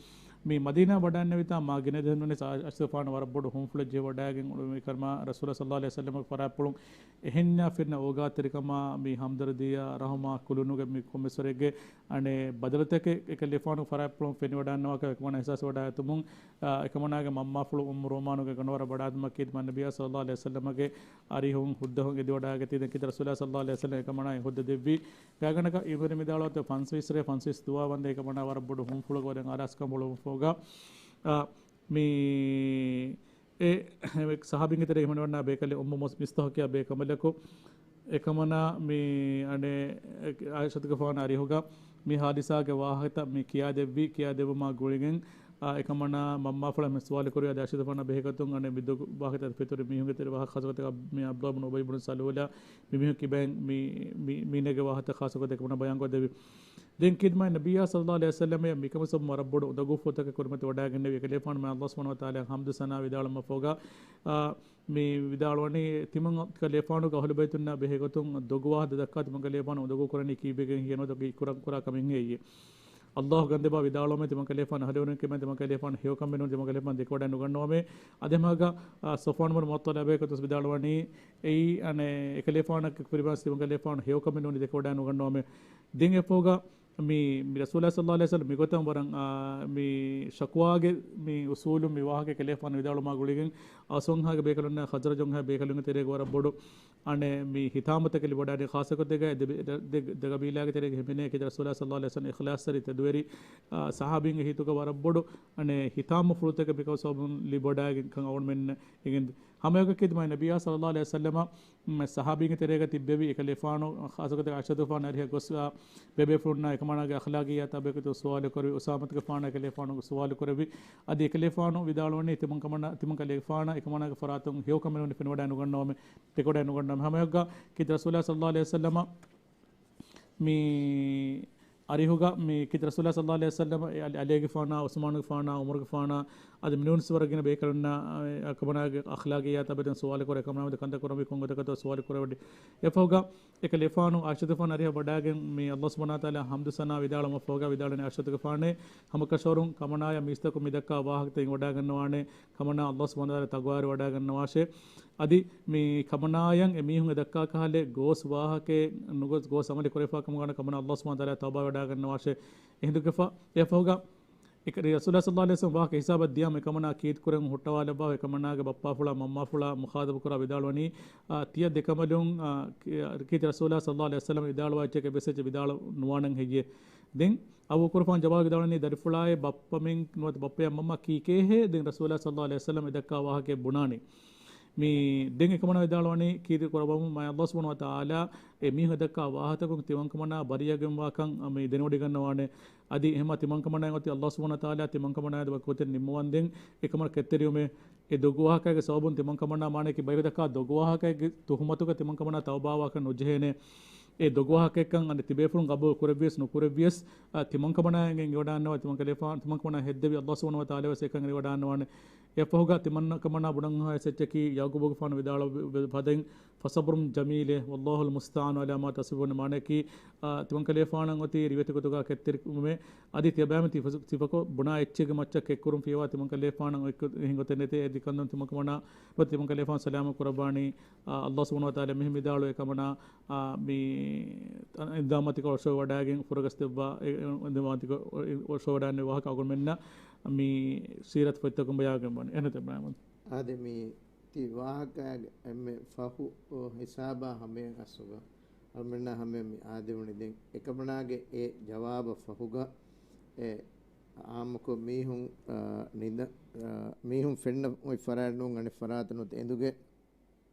މި މަދީނާ ވަޑާންނެވިތާ މާ ގިނަ ދެންނުން އަ-، އަޝްރަފާން ވަރަށް ބޮޑު ހުންފުޅެއް ޖެހިވަޑާގެން އުޅުމީ ކަރުމާ ރަސޫލާ ޞައްލަﷲު ޢަލައިހި ވަސައްލަމަ ފަރާތްޕުޅުން އެހެންޏާ ފެންނަ އޯގާތެރިކަމާ މި ހަމްދަރްދީއާ ރަޙުމާ ކުލުނުގެ މި ކޮންމެސްވަރެއްގެ އަނެއް ބަދަލުތަކެއް އެކަލޭފާނު ފަރާތްޕުޅުން ފެނިވަޑާންނަވާކަށް އެކަމަނާ އިޙްސާސް ވަޑާގަތުމުން، އާ، އެކަމަނާގެ މަންމާފުޅު އުއްމު ރޫމާނުގެ ގަނޑުވަރަށް ވަޑާދިމަ ކީރިތި މާތް ނަބިއްޔާ ޞައްލަﷲު ޢަލައިހި ވަސައްލަމަގެ އަރިހުން ހުއްދަހުން އެދިވަޑާގަތީ ދެން ކީރިތި ރަސޫލާ ޞައްލަﷲު ޢަލައިހި ވަސައްލަމަ އެކަމަނާ ހުއްދަ ދެއްވީ. ގާތްގަނޑަކަށް އިލްމުވެރިން ވިދާޅުވާތީ ފަންސަވީސް ރޭ ފަންސަވީސް ދުވާ ވަންދެން އެކަމަނާ ވަރަށް ބޮޑު ހުންފުޅަކަށް ވަދެން އަރާސްކަން ބޮޑުވުމަށްފަހުގަ، އާ، މި އެ ސަހާބީންގެ ތެރޭގަ ހިމެނިވަންނާ ބޭކަލެއް އުއްމު މުސް-، މިސްތަހު ކިޔާ ބޭކަނބަލަކު އެކަމަނާ މި އަނެއް އާއިޝަތުގެފާނު އަރިހުގަ މި ހާދިސާގެ ވާހަކަތައް މި ކިޔާދެއްވި، ކިޔާދެއްވުމާ ގުޅިގެން، އާ، އެކަމަނާ މަންމާފުޅަށް މި ސުވާލު ކުރި އަދި އާއިޝަތުގެފާނާ ބެހޭގޮތުން އަނެއް މި ދޮގު ވާހަކަތައް ފެތުރި މީހުންގެ ތެރެ ވާހަކަ ޚާއްޞަ ގޮތަކަށް މި ޢަބްދުﷲ ބިން އުބައްޔު ބިން ސަލޫލާ މި މީހުން ކިބައިން މި، މި، މީނަގެ ވާހަކަ ޚާއްޞަ ގޮތަކަށް އެކަމަނާ ބަޔާން ކޮށްދެއްވި. ދެން ކީރިތި މާތް ނަބިއްޔާ ޞައްލަﷲު ޢަލައިހި ވަސައްލަމަ މިކަމަށް ސަބަބުން ވަރަށް ބޮޑު އުނދަގޫފުޅުތަކެއް ކުރިމަތި ވަޑާގެންނެވި. އެކަލޭފާނު މާތް ﷲ ސުބްޙާނަހޫ ވަތަޢާލާ ޙަމްދު ސަނާ ވިދާޅުވުމަށް ފަހުގަ، އާ، މި ވިދާޅުވަނީ ތިމަން ކަލޭފާނުގެ އަހުލު ބައިތުންނާ ބެހޭގޮތުން ދޮގު ވާހަކަ ދައްކާ ތިމަން ކަލޭފާނު އުނދަގޫ ކުރަނީ ކީއްވެގެން ހިޔަނުވަތަ ކުރަން ކުރާ ކަމެއްހޭ އެއީ. ﷲ ގަންދެބާ ވިދާޅުވަމޭ ތިމަން ކަލޭފާނު އަހުލުވެރިން ކިބައިން ތިމަން ކަލޭފާނު ހެޔޮކަމެއް ނޫން ތިމަން ކަލޭފާނު ދެކެވަޑައެއް ނުގަންނަވަމޭ. އަދި ހަމައެއާގަ، އާ، ޞަފްވާން ބިން މުޢައްޠަލާ ބެހޭގޮތުން ވިދާޅުވަނީ އެއީ އަނެއް އެކަލޭފާނަށް ކުރިމަސް ތިމަން ކަލޭފާނު ހެޔޮކަމެއް ނޫނީ ދެކެވަޑައެއް ނުގަންނަވަމޭ. ދެން އެފަހުގަ މި، މި ރަސޫލާ ޞައްލަﷲު ޢަލައިހި ވަސައްލަމަ މިގޮތަށް ވަރަށް، އާ، މި ޝަކުވާގެ މި އުސޫލުން މި ވާހަކަ ކަލޭފާނު ވިދާޅުވުމާ ގުޅިގެން އައުސް ވަންހާގެ ބޭކަލުންނާ ޚަޒްރަޖު ވަންހާ ބޭކަލުންގެ ތެރޭގަ ވަރަށް ބޮޑު އަނެއް މި ހިތާމަތަކެއް ލިބިވަޑައިގެން ޚާއްޞަ ގޮތެއްގައި ދެ، ދެ، ދެ، ދެ ގަބީލާގެ ތެރޭގަ ހިމެނޭ ކީރިތި ރަސޫލާ ޞައްލަﷲު ޢަލައިހި ވަސައްލަމަ އިޚްލާޞްތެރި ތެދުވެރި، އާ، ޞަޙާބީންގެ ހިތުގަ ވަރަށް ބޮޑު އަނެއް ހިތާމަފުޅުތަކެއް މިކަމަށް ސަބަބުން ލިބިވަޑައިގެން ކަން އަޅުގަނޑުމެން އެނގެން ހަމައެއާއެކީ މާތް ނަބިއްޔާ ޞައްލަﷲު ޢަލައިހި ވަސައްލަމަ، މް، ޞަޙާބީންގެ ތެރޭގަ ތިއްބެވި އެކަލޭފާނު، ޚާއްޞަގޮތަށް އާއިޝަތުގެފާނާ އަރިހަށް ގޮސް، އާ، ބޭބޭފުޅުންނާ އެކަމާނާގެ އަޚްލާގިއްޔާތާ ބެހޭގޮތުން ސުވާލު ކުރެވި، އުސާމަތުގެފާނާ އެކަލޭފާނު ސުވާލު ކުރެވި. އަދި އެކަލޭފާނު ވިދާޅުވަނީ ތިމަން ކަމަނާ، ތިމަން ކަލޭފާނާ އެކަމާނާގެ ފަރާތުން ހެޔޮ ކަމެއް ނޫނީ ފެނިވަޑައެއް ނުގަންނަވަމޭ، ދެކެވަޑައެއް ނުގަންނަވަމޭ. ހަމައެއާއެއްގަ ކީރިތި ރަސޫލާ ޞައްލަﷲު ޢަލައިހި ވަސައްލަމަ މި އަރިހުގަ މި ކީރިތި ރަސޫލާ ޞައްލަﷲު ޢަލައިހި ވަސައްލަމަ އެ އަލީގެފާނާ، ޢުސްމާނުގެފާނާ، ޢުމަރުގެފާނާ، އަދި މިނޫންސް ވަރަށް ގިނަ ބޭކަލުންނާ، އެ، އެކަމަނާގެ އަޚްލާގިއްޔާތާ ބެހޭގޮތުން ސުވާލު ކުރެވި، އެކަމަނާ މެދު ކަންތައް ކުރަންވީ ކޮން ގޮތަކަށްތޯ ސުވާލު ކުރެވި. އެފަހުގަ އެކަލޭފާނު އާއިޝަތުގެފާނާ އަރިހަށް ވަޑާގެން މި ﷲ ސުބްޙާނަހޫ ވަތަޢާލާ ޙަމްދު ސަނާ ވިދާޅުވުމަށްފަހުގަ ވިދާޅުވަނީ އާއިޝަތުގެފާނޭ ހަމަކަށަވަރުން ކަމަނާޔަށް މީސްތަކުން މިދައްކާ ވާހަކަތައް އިނގިވަޑާގަންނަވާނެ، ކަމަނާ ﷲ ސުބްޙާނަހޫ ވަތަޢާލާ ތަޤްވާވެރިވަޑާގަންނަވާށޭ. އަދި މި ކަމަނާޔަށް އެމީހުން އެ ދައްކާ ކަހަލަ ގޯސް ވާހަކައެއް ނުގޮސް ގޯސް އަމަލެއް ކުރެވިފާ ކަމުގަ ކަމަނާ ﷲ ސުބްޙާނަހޫ ވަތަޢާލާ ތައުބާވެވަޑާގަންނަވާށޭ. އެހިނދުގެފަ އެފަހުގަ އެކަ-، ރަސޫލާ ޞައްލައްލާހު ޢަލައިހި ވަސައްލަމަ ވާހަކަ ހިސާބަށް ދިޔަމަ އެކަމަނާ ކީރިތި ކުރަން ހުއްޓަވާލައްވާ އެކަމަނާގެ ބައްޕާފުޅާ މަންމާފުޅާ މުޚާޠަބު ކުރާ ވިދާޅުވަނީ، އާ، ތިޔަ ދެކަނބަލުން، އާ، ކީ-، ކީރިތި ރަސޫލާ ޞައްލައްލާހު ޢަލައިހި ވަސައްލަމަ ވިދާޅުވާ އެއްޗެއް އެއްވެސް އެއްޗެއް ވިދާޅު ނުވާނަން ހެއްޔޭ؟ ދެން އަބޫ ޤުރުފާން ޖަވާބު ވިދާޅުވަނީ ދަރިފުޅާއޭ ބައްޕަމެން ނުވަތަ ބައްޕަޔާ މަންމަ ކީކޭހޭ ދެން ރަސޫލާ ޞައްލައްލާހު ޢަލައިހި ވަސައްލަމަ އެ ދައްކާ ވާހަކައެއް ބުނާނީ. މި ދެން އެކަމަނާ ވިދާޅުވަނީ ކީރިތި ކުރައްވަމުން މާތް ﷲ ސުބްޙާނަހޫ ވަތަޢާލާ އެ މީހުން ދައްކާ ވާހަތަކުން ތިމަންކަމަނާ ބަރީއަވެގެންވާކަން މި ދެނެވޮޑިގަންނަވާނެ. އަދި އެހެމަ ތިމަންކަމަނާއަށް އޮތީ ﷲ ސުބްޙާނަހޫ ވަތަޢާލާ ތިމަންކަމަނާއަށް ދެއްވާ ގޮތެއް ނިންމަވަންދެން އެކަމަށް ކެތްތެރިވުމެއް. އެ ދޮގުވާހަކައިގެ ސަބަބުން ތިމަންކަމަނާ މާނައަކީ ބައިވެދަކާ ދޮގުވާހަކައެއްގެ ތުހުމަތުގަ ތިމަންކަމަނާ ތައުބާވާކަށް ނުޖެހޭނެ. އެ ދޮގުވާހަކައެއްކަން އަނެއް ތިބޭފުޅުން ގަބޫލު ކުރެއްވިޔަސް ނުކުރެއްވިޔަސް، އަ، ތިމަންކަމަނާއަށް އެނގިވަޑާންނަވާ ތިމަންކަލޭފާނު، ތިމަންކަމަނާ ހެއްދެވި ﷲ ސުބްޙާނަހޫ ވަތަޢާލާ ވެސް އެކަން އެނގިވަޑާންނަވާނެ. އެއަށްފަހުގަ ތިމަންކަމަނާ ބުނަން ހާ އެއްޗަކީ ޔަޢުޤޫބުގެފާނު ވިދާޅުވި ފަދައިން، فصبر جميل والله المستعان على ما تصفون މާނައަކީ، އާ، ތިމަންކަލޭފާނަށް އޮތީ ރިވެތި ގޮތުގަ ކެތްތެރިކުރުމެއް. އަދި ތިޔަބައިމީހުން ތި ފަސު-، ތިފަކޮށް ބުނާ އެއްޗެއްގެ މައްޗަށް ކެތްކުރުން ފިޔަވާ ތިމަންކަލޭފާނަށް އޮތް އެހެން ގޮތެއް ނެތޭ. އެ ދެކަނބަލުން ތިމަންކަމަނާ ނުވަތަ ތިމަންކަލޭފާނު ސަލާމަތް ކުރައްވާނީ، އާ، ﷲ ސުބްޙާނަހޫ ވަތަޢާލާ މިހެން ވިދާޅުވި އެކަމަނާ، އާ، މި އިންދާމަތިކޮށް އޮށޯވަޑައިގެން ފުރަގަސްދެއްވާ، އެ، އެ، އިންދާމަތިކޮށް އޮށޯވަޑައިގެން ވާހަކަ އަޅުގަނޑުމެންނަށް މި ސީރަތު ފޮތްތަކުން ބަޔާންވެގެން ވަނީ. އެހެންތަ ބައިމީހުން؟ އާދެ، މި ތި ވާހަކައިގެ އެންމެ ފަހު ހިސާބާ ހަމަޔަށް އަސްލުގަ އަޅުމެންނާ ހަމަޔަށް މި އާދެވުނީ. ދެން އެކަމަނާގެ އެ ޖަވާބަށް ފަހުގަ އެ އާއްމުކޮށް މީހުން، އާ، ނިދަ-، އާ، މީހުން ފެންނަ އޮތް ފަރާތް ނޫން އަނެއް ފަރާތަށް ނުވަތަ އެނދުގެ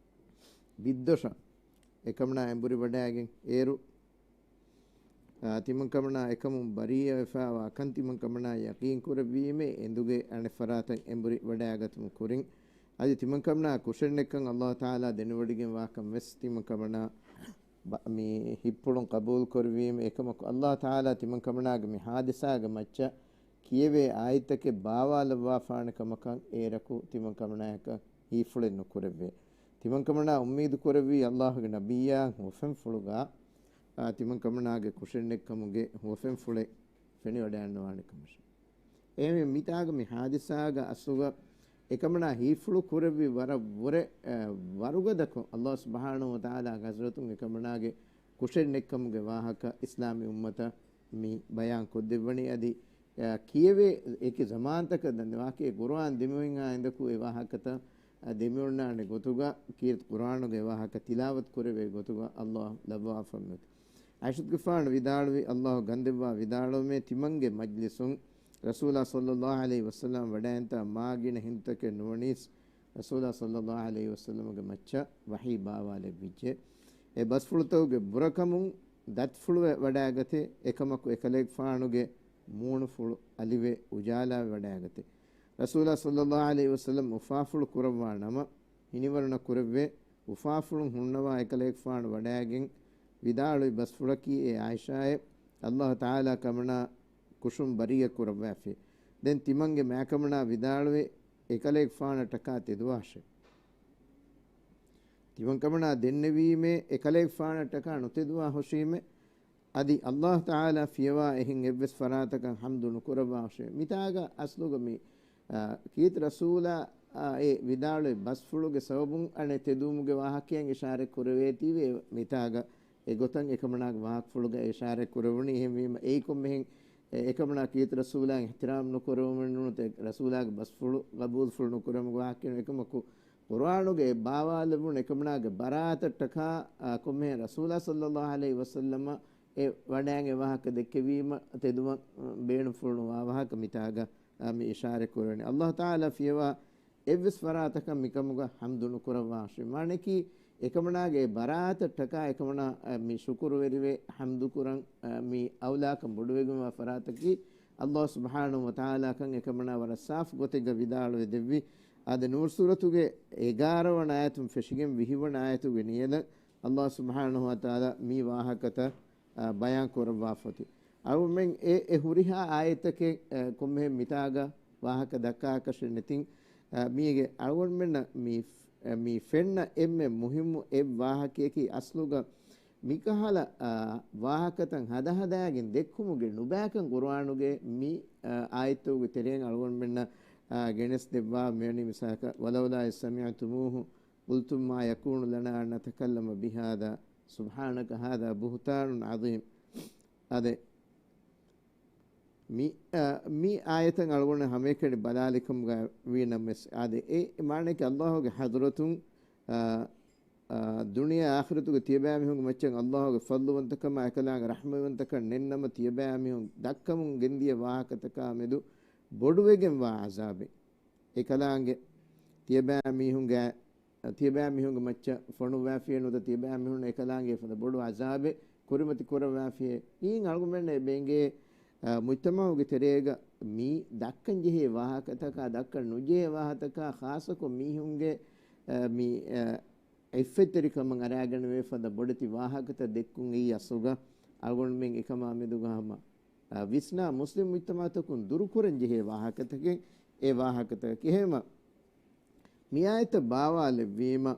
ބިއްދޮށަށް އެކަމަނާ އެނބުރި ވަޑައިގެން އޭރު، އާ، ތިމަންކަމަނާ އެކަމުން ބަރީއަވެފައިވާ ކަން ތިމަންކަމަނާ ޔަޤީން ކުރެއްވީމޭ އެނދުގެ އަނެއް ފަރާތަށް އެނބުރި ވަޑައިގަތުމުގެ ކުރިން. އަދި ތިމަންކަމަނާ ކުށެއް ނެތްކަން ﷲ ތަޢާލާ ދެނެވޮޑިގެންވާކަން ވެސް ތިމަންކަމަނާ ބަ-، މި ހިތްޕުޅުން ޤަބޫލު ކުރެއްވީމޭ އެކަމަކު ﷲ ތަޢާލާ ތިމަންކަމަނާގެ މި ހާދިސާގެ މައްޗަށް ކިޔެވޭ އާޔަތްތަކެއް ބާވާލައްވާފާނެ ކަމަކަށް އޭރަކު ތިމަންކަމަނާޔަކަށް ހީފުޅެއް ނުކުރެއްވޭ. ތިމަންކަމަނާ އުއްމީދު ކުރެއްވީ ﷲ ގެ ނަބިއްޔާ ހުވަފެންފުޅުގަ، އާ، ތިމަންކަމަނާގެ ކުށެއް ނެތްކަމުގެ ހުވަފެންފުޅެއް ފެނިވަޑައިގަންނަވާނެ ކަމަށް. އެހެންވެ، މިތާގަ މި ހާދިސާގަ އަސްލުގަ އެކަމަނާ ހީފުޅު ކުރެއްވި ވަރަށް ވުރެ، އަ، ވަރުގަދަކޮށް، ﷲ ސުބްޙާނަހޫ ވަތަޢާލާގެ ޙަޟްރަތުން އެކަމަނާގެ ކުށެއް ނެތްކަމުގެ ވާހަކަ އިސްލާމީ އުއްމަތަށް މި ބަޔާން ކޮށްދެއްވަނީ. އަދި، އަ، ކިޔެވޭ އެކި ޒަމާންތަކަށް ދަންނަވާކީ ޤުރުއާން ދެމިވެންހާ އިނދަކު އެ ވާހަކަތައް، އަ، ދެމިއޮންނާނެ ގޮތުގަ، ކީރިތި ޤުރުއާނުގެ ވާހަކަ ތިލާވަތު ކުރެވޭ ގޮތުގަ ﷲ ލައްވާފަ މިއޮތީ. ޢާއިޝަތުގެފާނު ވިދާޅުވި، ﷲ ގަންދެއްވާ ވިދާޅުވުމޭ، ތިމަންގެ މަޖްލިސުން ރަސޫލާ ޞައްލައްލާހު ޢަލައިހި ވަސައްލަމަ ވަޑައިންތާ މާ ގިނަ ހިނދުތަކެއް ނުވަނީސް، ރަސޫލާ ޞައްލައްލާހު ޢަލައިހި ވަސައްލަމަގެ މައްޗަށް ވަޙީ ބާވާލެއްވިއްޖެ. އެ ބަސްފުޅުތަކުގެ ބުރަކަމުން ދަތިފުޅުވެ ވަޑައިގަތެ، އެކަމަކު އެކަލޭގެފާނުގެ މޫނުފުޅު އަލިވެ އުޖާލާވެ ވަޑައިގަތެ. ރަސޫލާ ޞައްލައްލާހު ޢަލައިހި ވަސައްލަމަ އުފާފުޅު ކުރައްވާ ނަމަ، ހިނިވަރުނަ ކުރެއްވޭ، އުފާފުޅުން ހުންނަވާ އެކަލޭގެފާނު ވަޑައިގެން ވިދާޅުވި ބަސްފުޅަކީ އޭ ޢާއިޝާއޭ، ﷲ ތަޢާލާ ކަމަނާ ކުށުން ބަރީއަ ކުރައްވާފި. ދެން ތިމަންގެ މާކަމަނާ ވިދާޅުވެ، އެކަލޭގެފާނަށް ޓަކާ ތެދުވާށޭ. ތިމަންކަމަނާ ދެންނެވީމޭ، އެކަލޭގެފާނަށް ޓަކާ ނުތެދުވާ ހުށީމޭ، އަދި ﷲ ތަޢާލާ ފިޔަވާ އެހެން އެއްވެސް ފަރާތަކަށް ޙަމްދު ނުކުރައްވާ ހުށީ. މިތާގަ އަސްލުގަ މި، އާ، ކީރިތި ރަސޫލާ، އާ، އެ ވިދާޅުވި ބަސްފުޅުގެ ސަބަބުން އަނެއް ތެދުވުމުގެ ވާހަކައެއް އިޝާރަތް ކުރެވޭތީވެ، މިތާގަ އެގޮތަށް އެކަމަނާގެ ވާހަކަފުޅުގަ އިޝާރަތް ކުރެވުނީ. އެހެންވީމަ، އެއީ ކޮންމެހެން އެ، އެކަމަނާ ކީރިތި ރަސޫލާ އިޙްތިރާމް ނުކުރެވުމެއް ނޫން، ރަސޫލާގެ ބަސްފުޅު ގަބޫލުފުޅު ނުކުރެވުމުގެ ވާހަކައެއް ނޫން. އެކަމަކު، ޤުރުއާނުގެ ބާވާލެވުނު އެކަމަނާގެ ބަރާތަށް ޓަކާ، އާ، ކޮންމެހެން ރަސޫލާ ޞައްލައްލާހު ޢަލައިހި ވަސައްލަމަ އެ ވަޑައިގެން ވާހަކަ ދެއްކެވީމަ ތެދުމަށް ބޭނުންފުޅު ނުވާ ވާހަކަ މިތާގަ، އާ، މި އިޝާރަތް ކުރެވެނީ. ﷲ ތަޢާލާ ފިޔަވާ އެއްވެސް ފަރާތަކަށް މިކަމުގަ ޙަމްދު ނުކުރައްވާށޭ. މާނައަކީ، އެކަމަނާގެ އެ ބަރާތަށް ޓަކާ އެކަމަނާ، އަ، މި ޝުކުރުވެރިވެ ޙަމްދުކުރަން، އަ، މި އައުލާކަން ބޮޑުވެގެންވާ ފަރާތަކީ، ﷲ ސުބްޙާނަހޫ ވަތަޢާލާކަން އެކަމަނާ ވަރަށް ސާފު ގޮތެއްގަ ވިދާޅުވެ ދެއްވި. އާދެ، ނޫރު ސޫރަތުގެ އެގާރަ ވަނަ އާޔަތުން ފެށިގެން ވިހި ވަނަ އާޔަތުގެ ނިޔަލަށް ﷲ ސުބްޙާނަހޫ ވަތަޢާލާ މި ވާހަކަތައް، އަ، ބަޔާން ކުރައްވާފަތި. އަޅުމެން އެ، އެ ހުރިހާ އާޔަތަކެއް، އަ، ކޮންމެހެން މިތާގަ ވާހަކަ ދައްކާކަށެއް ނެތިން، އަ، މީގެ އަޅުގަނޑުމެންނަށް މި، އަ، މި ފެންނަ އެންމެ މުހިއްމު އެއް ވާހަކަޔަކީ އަސްލުގަ މިކަހަލަ، އަ، ވާހަކަތައް ހަދަހަދާގެން ދެއްކުމުގެ ނުބައިކަން ޤުރުއާނުގެ މި، އަ، އާޔަތްތަކުގެ ތެރެއިން އަޅުގަނޑުމެންނަށް، އަ، ގެނެސް ދެއްވާ މިވެނި މިސާލަކަށް، ولولا إذ سمعتموه قلتم ما يكون لنا أن نتكلم بهذا سبحانك هذا بهتان عظيم. އާދެ، މި، އާ، މި އާޔަތަށް އަޅުގަނޑު ހަމައެކަނި ބަލާލިކަމުގަ ވީނަމަވެސް، އާދެ، އެ މާނައަކީ އައްލާހުގެ ޙަޟްރަތުން، އާ، އާ، ދުނިޔެ އާޚިރަތުގެ ތިޔަބައިމީހުންގެ މައްޗަށް އައްލާހުގެ ފަޟްލުވަންތަކަމާ އެކަލާނގެ ރަޙްމަތްވަންތަކަން ނެތްނަމަ، ތިޔަބައިމީހުން ދައްކަމުން ގެންދިޔަ ވާހަކަތަކާ މެދު ބޮޑުވެގެންވާ ޢަޒާބެއް. އެކަލާނގެ، ތިޔަބައިމީހުންގެ، ތިޔަބައިމީހުންގެ މައްޗަށް ފޮނުއްވާފިއޭ ނުވަތަ ތިޔަބައިމީހުން އެކަލާނގެ ފަދަ ބޮޑު ޢަޒާބެއް ކުރިމަތި ކުރައްވާފިއޭ. މިއިން އަޅުގަނޑުމެންނަށް އެބަ އެނގޭ، އާ، މުޖްތަމަޢުގެ ތެރޭގަ މި ދައްކަން ޖެހޭ ވާހަކަތަކާ، ދައްކަން ނުޖެހޭ ވާހަކަތަކާ، ޚާއްޞަކޮށް މީހުންގެ، އާ، މި، އާ، ޢިއްފަތްތެރިކަމަށް އަރާގަނެވޭ ފަދަ ބޮޑެތި ވާހަކަތައް ދެއްކުން އެއީ އަސްލުގަ އަޅުގަނޑުމެން އެކަމާ މެދުގަ ހަމަ، އާ، ވިސްނާ މުސްލިމް މުޖްތަމަޢުތަކުން ދުރުކުރަން ޖެހޭ ވާހަކަތަކެއް އެ ވާހަކަތަކަކީ. އެހެންމަ މި އާޔަތަށް ބާވާލެއްވީމަ،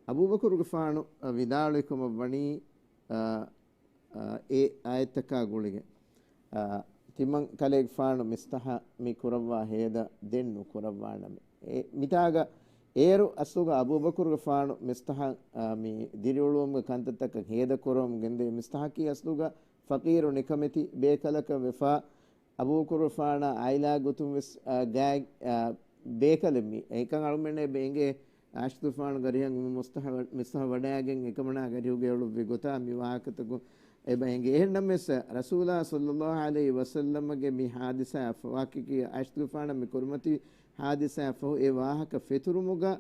އަބޫބަކުރުގެފާނު، އަ، ވިދާޅުވިކަމަށް ވަނީ، އަ، އަ، އެ އާޔަތަކާ ގުޅިގެން، އަ، ތިމަން ކަލޭގެފާނު މިސްތަޙަށް މި ކުރައްވާ ހޭދަ ދެން ނުކުރައްވާނަމޭ. އެ، މިތާގަ އޭރު އަސްލުގަ އަބޫބަކުރުގެފާނު މިސްތަޙަށް، އަ، މި ދިރިއުޅުވުމުގެ ކަންތައްތަކަށް ހޭދަ ކުރައްވަމުން ގެންދެވި. މިސްތަޙަކީ އަސްލުގަ ފަޤީރު ނިކަމެތި ބޭކަލަކަށް ވެފާ، އަބޫބަކުރުގެފާނާ ޢާއިލާ ގޮތުން ވެސް، އާ، ގާތް، އާ، ބޭކަލެއް މީ. އެކަން އަޅުމެންނަށް އެބަ އެނގޭ، އާއިޝަތުގެފާނުގެ އަރިހަށް އުއްމު މުސްތަޙަ، މިސްތަޙަ ވަޑައިގެން އެކަމަނާގެ އަރިހުގައި އުޅުއްވި ގޮތާ މި ވާހަކަތަކުން އެބަ އެނގޭ. އެހެންނަމަވެސް، ރަސޫލާ ޞައްލައްލާހު ޢަލައިހި ވަސައްލަމަގެ މި ޙާދިސާ ވާޤިޢީ ޢާއިޝަތުގެފާނަށް މި ކުރިމަތި ޙާދިސާއަށްފަހު އެ ވާހަކަ ފެތުރުމުގަ،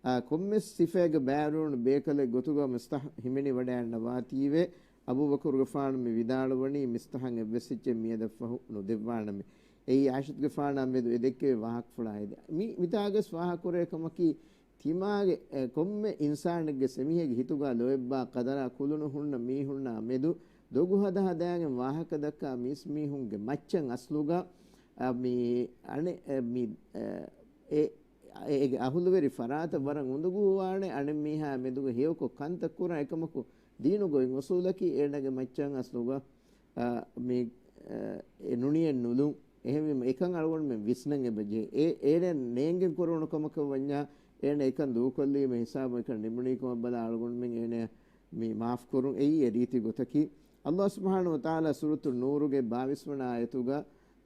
އާ، ކޮންމެސް ސިފައެއްގަ ބައިވެރިވުނު ބޭކަލެއް ގޮތުގަ މިސްތަޙް ހިމެނިވަޑައިގަންނަވާތީވެ، އަބޫބަކުރުގެފާނު މި ވިދާޅުވަނީ މިސްތަޙަށް އެއްވެސް އެއްޗެއް މިއަދަށްފަހު ނުދެއްވާނަމޭ. އެއީ ޢާއިޝަތުގެފާނާ މެދު އެ ދެއްކެވި ވާހަކަފުޅާ އެދެ. މި، މިތާގަސް ވާހަކަކުރޭ ކަމަކީ، ތިމާގެ، އެ، ކޮންމެ އިންސާނެއްގެ ސެމިހޭގެ ހިތުގަ ލޯތްބާ ޤަދަރާ ކުލުނު ހުންނަ މީހުންނާ މެދު ދޮގު ހަދަ ހަދައިގެން ވާހަކަ ދައްކާ މީސްމީހުންގެ މައްޗަށް އަސްލުގަ، އަ، މި އަނެއް، އެ، މި، އެ، އެ، އޭގެ އަހުލުވެރި ފަރާތަށް ވަރަށް އުނދަގޫވާނެ، އަނެއްމީހާ މެދުގަ ހެޔޮކޮށް ކަންތައް ކުރާ އެކަމަކު ދީނުގެ އޮތް އުސޫލަކީ އޭނާގެ މައްޗަށް އަސްލުގަ، އާ، މި، އާ، އެ ނުނިޔަތް ނުލުން. އެހެންވީމަ އެކަން އަޅުގަނޑުމެން ވިސްނަން އެބަޖެހޭ. އެ، އޭނަ ނޭނގެން ކުރެވުނު ކަމަކަށް ވަންޏާ، އޭނަ އެކަން ދޫކޮށްލީމަ ހިސާބުން އެކަން ނިމުނީ ކަމަށް ބަލާ އަޅުގަނޑުމެން އޭނަ މި މާފް ކުރުން. އެއީ އެ ރީތި ގޮތަކީ. އައްލާހު ސުބްޙާނަހު ވަތަޢާލާ ސޫރަތު ނޫރުގެ ބާވީސް ވަނަ އާޔަތުގަ،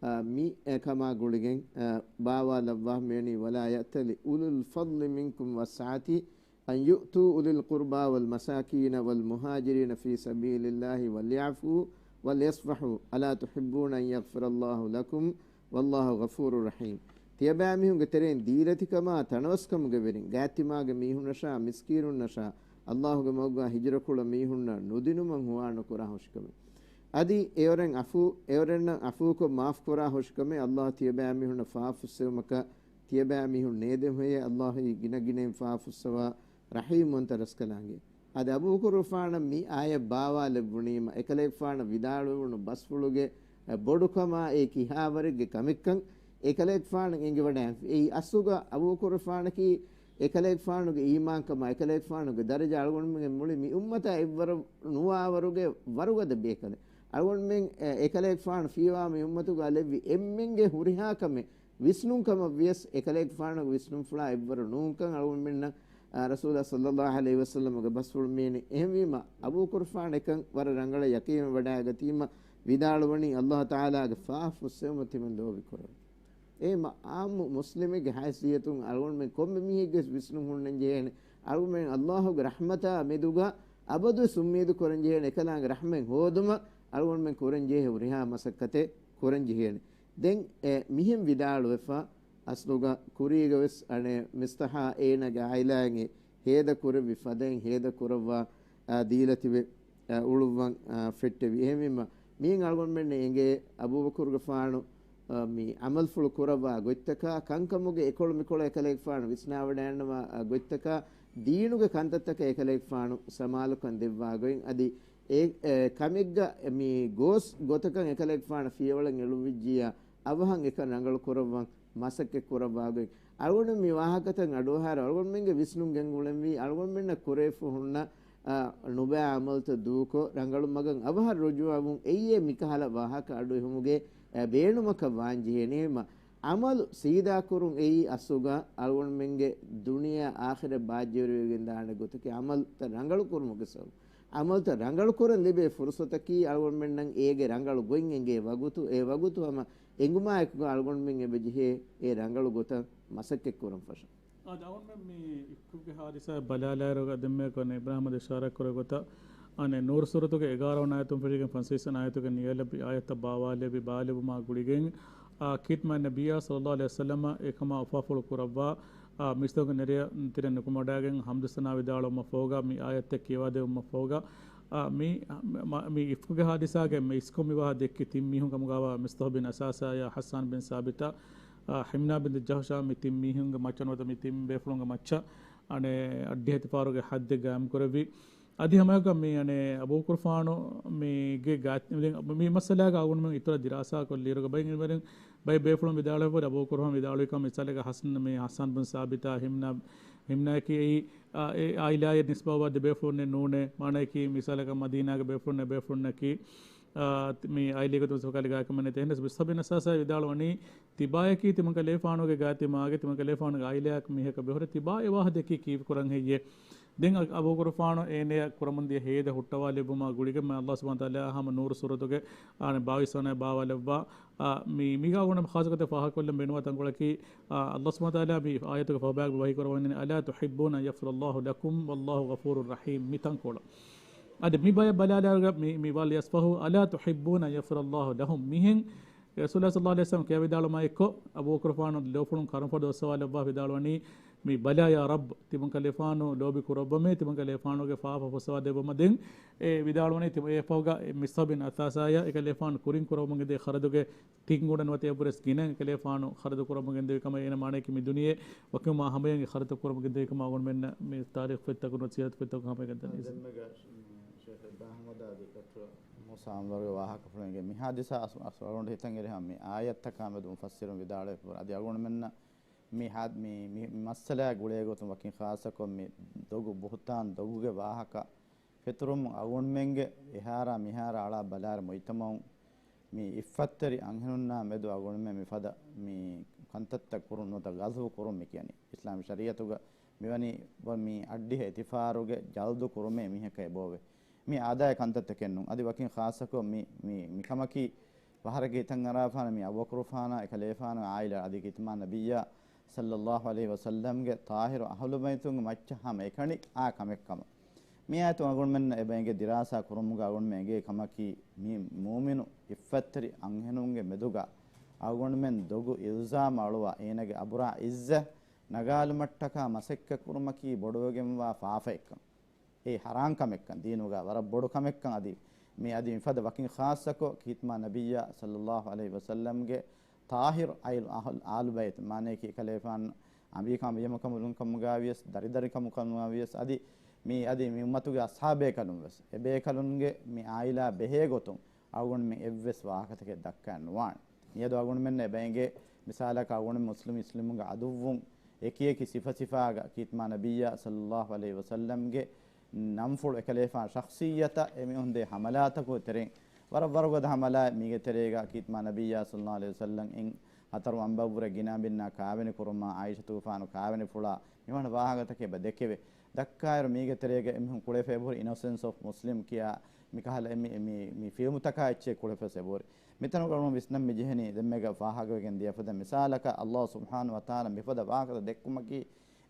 އާ، މި އެކަމާ ގުޅިގެން، އާ، ބާވާލައްވާ މިވަނީ، ولا يأتل أولو الفضل منكم والسعة أن يؤتوا أولي القربى والمساكين والمهاجرين في سبيل الله وليعفوا وليصفحوا ألا تحبون أن يغفر الله لكم والله غفور رحيم. ތިޔަބައިމީހުންގެ ތެރެއިން ދީލަތިކަމާ ތަނަވަސްކަމުގެ ވެރިން، ގާތްތިމާގެ މީހުންނަށާ މިސްކީނުންނަށާ، އައްލާހުގެ މަގުގަ ހިޖުރަކުޅަ މީހުންނަށް ނުދިނުމަށް ހުވާ ނުކުރާ ހުށިކަމެއް. އަދި އެއޮރެން އަފޫ، އެއޮރެންނަށް އަފޫކޮށް މާފްކުރާ ހުށިކަމެއް. އައްލާހު ތިޔަބައިމީހުންނަށް ފާފުއްސެވުމަކަށް ތިޔަބައިމީހުން ނޭދެމުހެޔޭ. އައްލާހު ގިނަގިނައިން ފާފުއްސަވާ ރަޙީމްވަންތަ ރަސްކަލާނގެ. އަދި އަބޫބަކުރުފާނަށް މި އާޔަތް ބާވާލެއްވުނީމަ، އެކަލޭގެފާނަށް ވިދާޅުވެވުނު ބަސްފުޅުގެ ބޮޑުކަމާ އެ ކިހާވަރެއްގެ ކަމެއްކަން އެކަލޭގެފާނަށް އެނގިވަޑައިފި. އެއީ އަސްލުގަ އަބޫބަކުރުފާނަކީ އެކަލޭގެފާނުގެ އީމާންކަމާ، އެކަލޭގެފާނުގެ ދަރަޖަ އަޅުގަނޑުމެން މުޅި މި އުއްމަތާ އެއްވަރު ނުވާވަރުގެ ވަރުގަދަ ބޭކަލެއް. އަޅުގަނޑުމެން، އެ، އެކަލޭގެފާނު ފިޔަވާ މި އުއްމަތުގަ ލެއްވި އެންމެންގެ ހުރިހާ ކަމެއް ވިސްނުން ކަމަށް ވިޔަސް، އެކަލޭގެފާނުގެ ވިސްނުންފުޅާ އެއްވަރު ނޫންކަން އަޅުގަނޑުމެންނަށް، އާ، ރަސޫލާ ޞައްލައްލާހު ޢަލައިހި ވަސައްލަމުގެ ބަސްފުޅު މިވަނީ. އެހެންވީމަ، އަބޫބަކުރުފާނު އެކަން ވަރަށް ރަނގަޅަށް ޔަޤީންވެވަޑައިގަތީމަ، ވިދާޅުވަނީ، އައްލާހު ތަޢާލާގެ ފާފުއްސެވުމަށް ތިމަން ލޯބިކުރަން. އެހެންމަ ޢާއްމު މުސްލިމެއްގެ ހައިސިއްޔަތުން އަޅުގަނޑުމެން ކޮންމެ މީހެއްގެ ވިސްނުން ހުންނަން ޖެހޭނެ. އަޅުގަނޑުމެން އައްލާހުގެ ރަޙްމަތާ މެދުގަ އަބަދުވެސް އުއްމީދު ކުރަން ޖެހޭނެ. އެކަލާނގެ ރަޙްމަތް ހޯދުމަށް އަޅުގަނޑުމެން ކުރަން ޖެހޭ ހުރިހާ މަސައްކަތެއް ކުރަން ޖެހޭނެ. ދެން އެ މިހެން ވިދާޅުވެފަ، އަސްލުގަ ކުރީގަ ވެސް އަނެއް މިސްތަޙާ އޭނާގެ އާއިލާއިން ހޭދަ ކުރެއްވި ފަދައިން ހޭދަ ކުރައްވާ، އާ، ދީލަތިވެ، އާ، އުޅުއްވަން، އާ، ފެއްޓެވި. އެހެންވީމަ، މިއިން އަޅުގަނޑުމެންނަށް އެނގޭ އަބޫބަކުރުގެފާނު، އާ، މި ޢަމަލުފުޅު ކުރައްވާ ގޮތްތަކާ، ކަންކަމުގެ އެކޮޅު މިކޮޅު އެކަލޭގެފާނު ވިސްނާވަޑައިގަންނަވާ، އާ، ގޮތްތަކާ، ދީނުގެ ކަންތައްތަކަށް އެކަލޭގެފާނު ސަމާލުކަން ދެއްވާ ގޮތް، އަދި އެ، އެ، ކަމެއްގަ މި ގޯސް ގޮތަކަށް އެކަލޭގެފާނު ފިޔަވަޅެއް އެޅުއްވިއްޖިއްޔާ، އަވަހަށް އެކަން ރަނގަޅު ކުރައްވަން މަސައްކަތް ކުރައްވާ ގޮތް. އަޅުގަނޑު މި ވާހަކަތައް އަޑުއަހާއިރު، އަޅުގަނޑުމެންގެ ވިސްނުން ގެންގުޅެންވީ، އަޅުގަނޑުމެންނަށް ކުރެވިފަ ހުންނަ، އަ، ނުބައި ޢަމަލުތައް ދޫކޮށް، ރަނގަޅު މަގަށް އަވަހަށް ރުޖޫޢަވުން. އެއީ މިކަހަލަ ވާހަކަ އަޑުއެހުމުގެ، އަ، ބޭނުމަކަށް ވާން ޖެހޭނީ. އެހެންމަ، ޢަމަލު ސީދާކުރުން އެއީ އަސްލުގަ އަޅުގަނޑުމެންގެ ދުނިޔެ އާޚިރަތް ބާއްޖަވެރިވެގެންދާނެ ގޮތަކީ ޢަމަލުތައް ރަނގަޅުކުރުމުގެ ސަބަބު. ޢަމަލުތައް ރަނގަޅުކުރަން ލިބޭ ފުރުޞަތަކީ އަޅުގަނޑުމެންނަށް އޭގެ ރަނގަޅު ގޮތް އެނގޭ ވަގުތު، އެ ވަގުތު ހަމަ އެނގުމާއެކުގަ އަޅުގަނޑުމެން އެބަޖެހޭ އެ ރަނގަޅު ގޮތަށް މަސައްކަތްކުރަން ފަށަން. އާދެ، އަޅުގަނޑުމެން މި އިފްކުގެ ހާދިސާ ބަލާލާއިރުގަ ދެންމެ ކޮން އިބްރާހިމް އަދި އިޝާރާތް ކުރެއްވި ގޮތަށް، އަނެއް ނޫރު ސޫރަތުގެ އެގާރަ ވަނަ އާޔަތުން ފެށިގެން ފަންސަވީސް ވަނަ އާޔަތުގެ ނިޔަލަބި އާޔަތްތައް ބާވާލެވި ބާލެވުމާ ގުޅިގެން، އާ، ކީރިތި މާތް ނަބިއްޔާ ޞައްލައްލާހު ޢަލައިހި ވަސައްލަމަ އެކަމާ އުފާފުޅު ކުރައްވާ، އާ، މީސްތަކުގެ ނެރެޔަށް ތިރެއް ނުކުމެވަޑައިގެން ޙަމްދު ސަނާ ވިދާޅުވުމަށް ފަހުގަ، މި އާޔަތްތައް ކިޔަވާދެވުމަށް ފަހުގަ، އާ، މި، މަ-، މި އިފްކުގެ ހާދިސާގެ މި އިސްކޮށް މި ވާހަކަ ދެއްކި ތިން މީހުން ކަމުގަވާ މިސްޠަޙް ބިން އަސާސާޔާ ޙައްސާން ބިން ސާބިތާ، އާ، ޙިމްނާ ބިންތު ޖަޙްޝާ މި ތިން މީހުންގެ މައްޗަށް ނުވަތަ މި ތިން ބޭފުޅުންގެ މައްޗަށް އަނެއް އައްޑިހަ ތިފާރުގެ ޙައްދެއް ގާއިމް ކުރެއްވި. އަދި ހަމައެކަން މި އަނެއް އަބޫބަކުރުފާނު މީގެ ގާތް-، މި މައްސަލާގަ އަޅުގަނޑުމެން އިތުރަށް ދިރާސާކޮށްލިއިރުގަ ބައެއް އިލްމުވެރިން ބައެއް ބޭފުޅުން ވިދާޅުވި އަބޫބަކުރުފާނު ވިދާޅުވިކަން މިސާލަކަށް ޙަސަން މި ޙައްސާން ބިން ސާބިތާ ހިމްނާ، ހިމްނާއަކީ އެއީ، އާ، އެ އާއިލާއަށް ނިސްބަތްވާ ދެ ބޭފުޅުންނެއް ނޫނޭ. މާނައަކީ މިސާލަކަށް މަދީނާގެ ބޭފުޅުންނެއް ބޭފުޅުންނަކީ، އާ، މި އާއިލީގެ ތުންސުކަލި ގާތްކަމެއް ނެތޭ. އެހެނަސް ބިސް ބިން އަސާސާ ވިދާޅުވަނީ ތިބާޔަކީ ތިމަންކަލޭފާނުގެ ގާތި މާގެ ތިމަންކަލޭފާނުގެ އާއިލާއަކު މީހަކަށް ބެހުރެ ތިބާ އެ ވާހަކަ ދެއްކީ ކީއްވެ ކުރަން ހެއްޔޭ؟ ދެން އަ-، އަބޫބަކުރުފާނު އޭނަޔަށް ކުރަމުންދިޔަ ހޭދަ ހުއްޓަވާލެއްވުމާ ގުޅިގެން މި ﷲ ސުބްޙާނަހޫ ވަތަޢާލާ ހަމަ ނޫރު ސޫރަތުގެ އާނ ބާވީސް ވަނަ ބާވާލެއްވާ، އާ، މި، މީގާ އަޅުގަނޑު ޚާއްޞަކޮށް ފާހަގަކޮށްލަން ބޭނުންވާ ތަންކޮޅަކީ، އާ، ﷲ ސުބްޙާނަހޫ ވަތަޢާލާ މި އާޔަތުގެ ފަހުބަޔާގަ ވަޙީ ކުރައްވަނީ، "ألا تحبون أن يغفر الله لكم والله غفور رحيم" މި ތަންކޮޅަށް. އަދި މި ބަޔަށް ބަލާލާއިރުގަ މި، މި ވާލިޔަސް ފަހު، "ألا تحبون أن يغفر الله لهم" މިހެން ރަސޫލާ ޞައްލައްލާހު ޢަލައިހި ވަސައްލަމަ ކިޔަވިދާޅުމާއެއްކޮށް، އަބޫބަކުރުފާނު ލޯފުޅުން ކަރުންފަދަ އޮއްސަވާލައްވާ ވިދާޅުވަނީ، މި ބަލާ ޔާ ރައްބް، ތިމަންކަލޭފާނު ލޯބި ކުރައްވަމޭ، ތިމަންކަލޭފާނުގެ ފާފަ ފުއްސަވާ ދެއްވަމަށް. ދެން އެ ވިދާޅުވަނީ، ތި-، އެ ފަހުގަ މިސްޠަޙް ބިން އަސާސާޔަށް އެކަލޭފާނު ކުރިން ކުރައްވަމުން ގެންދިޔަ ޚަރަދުގެ ތިން ގުނަ ނުވަތަ އެއަށްވުރެސް ގިނަ އެކަލޭފާނު ޚަރަދު ކުރައްވަމުން ގެންދެވި ކަމަށް. އޭނަ މާނައަކީ މި ދުނިޔެ ވަކިވުމާ ހަމަޔަށް އެ ޚަރަދު ކުރައްވަމުން ގެންދެވި ކަމަށް އަޅުގަނޑުމެންނަށް މި ތާރީޚު ފޮތްތަކުން ސީރަތު ފޮތްތަކުން ހަމަ ގެންދަނީ. ދެންމެގަ ޝޭޚް އިބްރާހިމް އަދާ އަދި ޑޮކްޓަރ މޫސާ އަންވަރުގެ ވާހަކަފުޅުންގެ މި ހާދިސާ އަސް-، އަސް-، އަޅުގަނޑު ހިތަށް އެރި ހަމަ މި އާޔަތްތަކާ މެދު މުފައްސިރުން ވިދާޅުވި އަދި އަޅުގަނޑުމެންނަށް މި ހާ-، މި، މި، މި މައްސަލާ ގުޅޭ ގޮތުން ވަކިން ޚާއްޞަކޮށް މި ދޮގު ބުހުތާން ދޮގުގެ ވާހަކަ ފެތުރުމުން އަޅުގަނޑުމެންގެ އެހާރާ މިހާރާ އަޅާ ބަލާއިރު މުޖްތަމަޢުން މި އިއްފަތްތެރި އަންހެނުންނާ މެދު އަޅުގަނޑުމެން މިފަދަ މި ކަންތައްތައް ކުރުން ނުވަތަ ޣަޒުވު ކުރުން މި ކިޔަނީ. އިސްލާމީ ޝަރީޢަތުގަ މިވަނީ މި އައްޑިހަ އިތިފާރުގެ ޖަލްދު ކުރުމޭ މީހަކަށް އެބައޮވޭ. މި އާދައިގެ ކަންތައްތަކެއް ނޫން. އަދި ވަކިން ޚާއްޞަކޮށް މި، މި، މިކަމަކީ ފަހަރަކީ ހިތަށް އަރާފާނެ މި އަބޫބަކުރުފާނާ އެކަލޭފާނު އާއިލާ އަދި ކީރިތި މާތް ނަބިއްޔާ ޞައްލައްލާހު ޢަލައިހި ވަސައްލަމްގެ ޠާހިރު އަހުލުބައިތުންގެ މައްޗަށް ހަމަ އެކަނި އާ ކަމެއް ކަމަށް. މި އާޔަތު އަޅުގަނޑުމެންނަށް އެބަ އެނގޭ ދިރާސާ ކުރުމުގަ އަޅުގަނޑުމެން އެނގޭ ކަމަކީ، މި މޫމިނު އިއްފަތްތެރި އަންހެނުންގެ މެދުގަ އަޅުގަނޑުމެން ދޮގު އިލްޒާމް އަޅުވާ އޭނަގެ އަބުރާ ޢިއްޒަތް ނަގާލުމަށްޓަކާ މަސައްކަތް ކުރުމަކީ ބޮޑުވެގެންވާ ފާފައެއްކަން. އެ ޙަރާން ކަމެއްކަން، ދީނުގަ ވަރަށް ބޮޑު ކަމެއްކަން. އަދި މި އަދި މިފަދަ ވަކިން ޚާއްޞަކޮށް ކީރިތި މާތް ނަބިއްޔާ ޞައްލައްލާހު ޢަލައިހި ވަސައްލަމްގެ ޠާހިރު އައިލު އަހުލު އާލު ބައިތު، މާނައަކީ އެކަލޭފާނު އަނބިކަން ވިޔަމަކަމުލުން ކަމުގަ ވިޔަސް، ދަރިދަރި ކަމުކަމުގަ ވިޔަސް، އަދި މި އަދި މި އުއްމަތުގެ އަޞްޙާބޭކަލުން ވެސް، އެބޭކަލުންގެ މި އާއިލާ ބެހޭ ގޮތުން އަޅުގަނޑުމެން އެއްވެސް ވާހަކަތަކެއް ދައްކައެއް ނުވާނެ. މިއަދު އަޅުގަނޑުމެންނަށް އެބަ އެނގޭ މިސާލަކަށް އަޅުގަނޑު މުސްލިމް މުސްލިމުންގެ އަދުއްވުން އެކި އެކި ސިފަ ސިފާގަ ކީރިތި މާތް ނަބިއްޔާ ޞައްލައްލާހު ޢަލައިހި ވަސައްލަމްގެ ނަންފުޅު އެކަލޭފާނު ޝަޚްޞިއްޔަތަށް އެމީހުން ދޭ ހަމަލާތަކުގެ ތެރެއިން ވަރަށް ވަރުގަދަ ހަމަލާއެއް. މީގެ ތެރޭގަ ކީރިތި މާތް ނަބިއްޔާ ޞައްލައްލާހު ޢަލައިހި ވަސައްލަމް އިން ހަތަރު އަނބަށްވުރެ ގިނަ އަނބިންނާ ކާވެނި ކުރުމާ، ޢާއިޝަތުގެފާނު ކާވެނި ފުޅާ، މިވަނަ ވާހަކަތަކެއް އެބަ ދެކެވޭ. ދައްކާއިރު މީގެ ތެރޭގަ އެމީހުން ކުޅެފަ އެބަހުރި އިނޮސެންސް އޮފް މުސްލިމް ކިޔާ މިކަހަލަ މި، މި، މި ފިލްމުތަކާ އެއްޗެއް ކުޅެފަސް އެބަހުރި. މިތަނުގަ އަޅުގަނޑު ވިސްނަން މި ޖެހެނީ ދެންމެގަ ފާހަގަވެގެން ދިޔަ ފަދަ މިސާލަކަށް ﷲ ސުބްޙާނަހޫ ވަތަޢާލާ މިފަދަ ވާހަކަތައް ދެއްކުމަކީ،